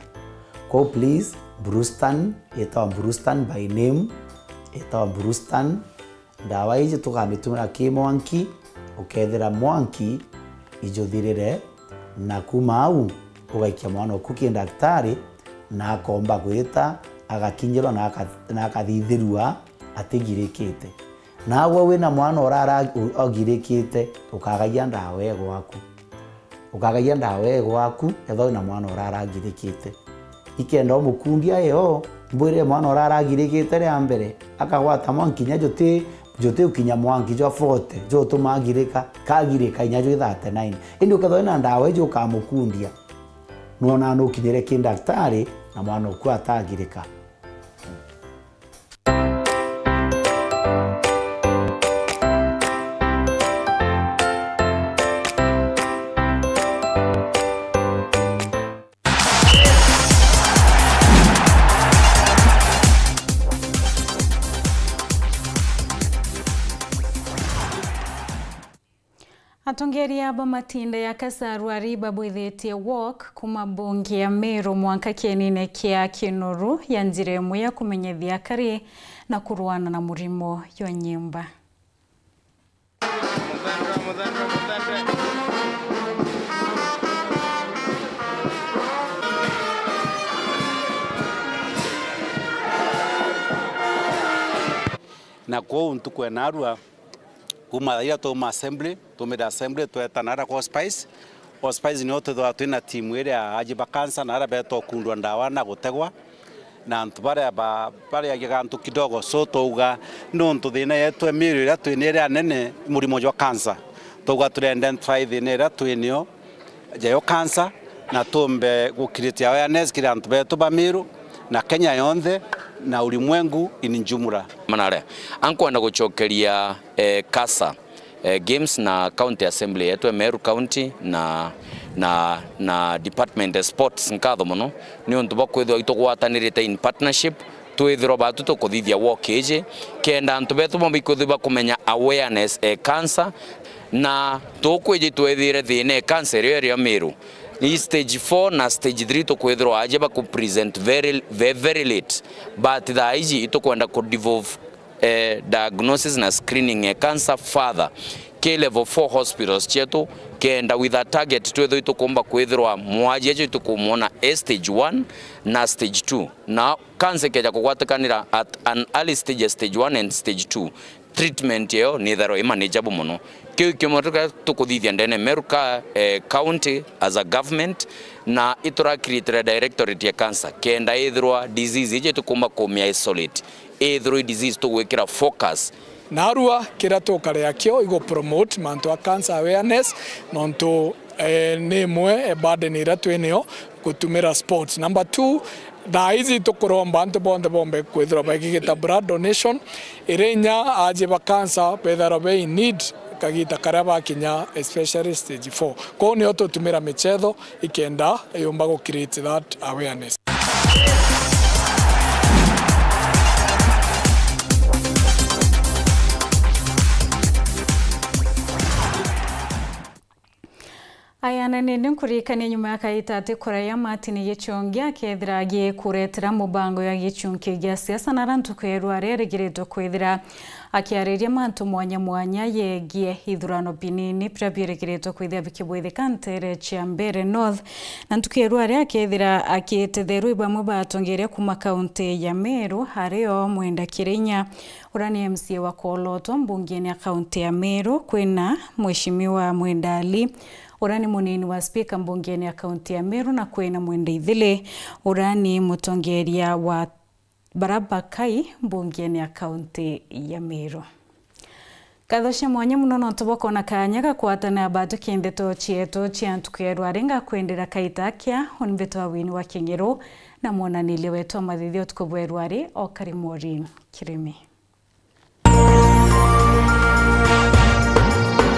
Kwou please, Brustan, itawa Brustan by name, itawa Brustan. Ndawa iji tukamitumira ki mwanki, ukethira mwanki ijuthirire, na kuma au ugaikia mwana oku ki ndaktari, na akomba gwita agakinyirwa na aka-, na akathithirua atigirikite. Naagwe wina mwana urara u-, ogirikite, ukagagia ndawa iyo gwaku. Ukagagia ndawa iyo gwaku, ethwa wina mwana urara agirikite. Ikenda umukundia iyo, mbwirire mwana urara agirikite ria mbere, akagwata mwanki kinya juti, juti ukinya mwanki jwa forty, jutuma agirika, kagirika kinya jwi thirty-nine. Indi ukethwa wina ndawa iji ukamukundia, nwona nukinyire ki ndaktari na mwana oku atagirika. Atongeria ba matinda ya Kasaru ari babwithitie walk kuma mbunge ya Meru mwanka kienine kia Kinoru ya njira imwe ya kumenyethia akari na kurwana na murimo jwa nyimba. Na kwou ntuku ya narua, kuma thaa iria twauma assembly, tumire assembly, twetana ara kwa Hospice. Hospice nio twithagwa twina timu iria aji ba cancer na aria beetwa ukundwa ndawa na gutegwa, na antu baria ba-, bariagia gantu kidogo. So twauga, nontu thina yetu e Meru iria twina iria nene, murimo jwa cancer, twauga turi identify thina iria twinio, jayo cancer, na tumbe gu create awareness kiri antu betu ba Meru na Kenya yonthe na ulimwengu in jumla. Manare, ankwenda gucokeria, eh, CASA, eh, Games na County Assembly yetu ya Meru County na, na, na Department ya Sports nkatho mono, ni untu bwa kwithirwa itugwatanirite in partnership, twithirwa batu tukuthithia walk iji, kenda antu betu bonthe ikwithirwa bakumenya awareness e cancer, na tukwiji twethire thina e cancer irio iria Meru. Ni stage four na stage three tukwithirwa aje baku present very, very, very late, but thaa iji itukwenda ku devolve, eh, diagnosis na screening e cancer further ki level four hospitals cietu, kenda with a target twithirwa itukumba kwithirwa mwaji ejo itukumwona e stage one na stage two. Na cancer ikeja kugwatikanira at an early stage ya stage one and stage two, treatment eyo ni itharo imanage bu mono. Kiu kimwe tuka-, tukuthithia ndene Meru ka, eh, county as a government, na itura create directorate ya cancer, kenda ithirwa disease iji tukumba kumia isolate, ithirwa i disease tugwikira focus. Narua kiria tukarea kio igu promote mantu a cancer awareness, nontu, eh, ni imwe e burden iria twinio gutumira sports. Number two, thaa ici tukuromba antu bonthe bombe kwithirwa bagigita blood donation, iria inya aji ba cancer bethirwa be in need kagita karia bakinya, especially stage four. Kwou nio tutumira michetho ikenda yumba gu create that awareness. Aya, na nindi nkuririkanie nyuma ya kaita ati kuraya Martin Gichungi akethira agikuretera mubango ya gichunki gia siasa, na ara ntuku ya rua ririgiritwe kwithira akiariria mantu mwanya mwanya yegie ithurano binini biria biirigiritwe kwithira bikibwithika ntere cia Mbeere North. Na ntuku ya rua ria akethira akitetherwa i bamwe ba atongeria kuma kaunti ya Meru, ario Mwenda Kirinya, uria ni M C A wa Kolotwa mbungene ya kaunti ya Meru, kwina Mheshimiwa Mwenda Ali, uria ni munini wa spika mbungene ya kaunti ya Meru, na kwina Mwenda Ithili, uria ni mutongeria wa Baraba Kai mbungene ya kaunti ya Meru. Nkatho cia mwanya mono nontu bwa kwona kaanya ga kwatana batuki ndeto cietu cia ntuku ya rwari. Ngakwendera kaita akia, uni mbitwa Wini wa King'eru, na mwonaniria wetu wa mathithio utuku bwa rwari o Karimori Kirimi.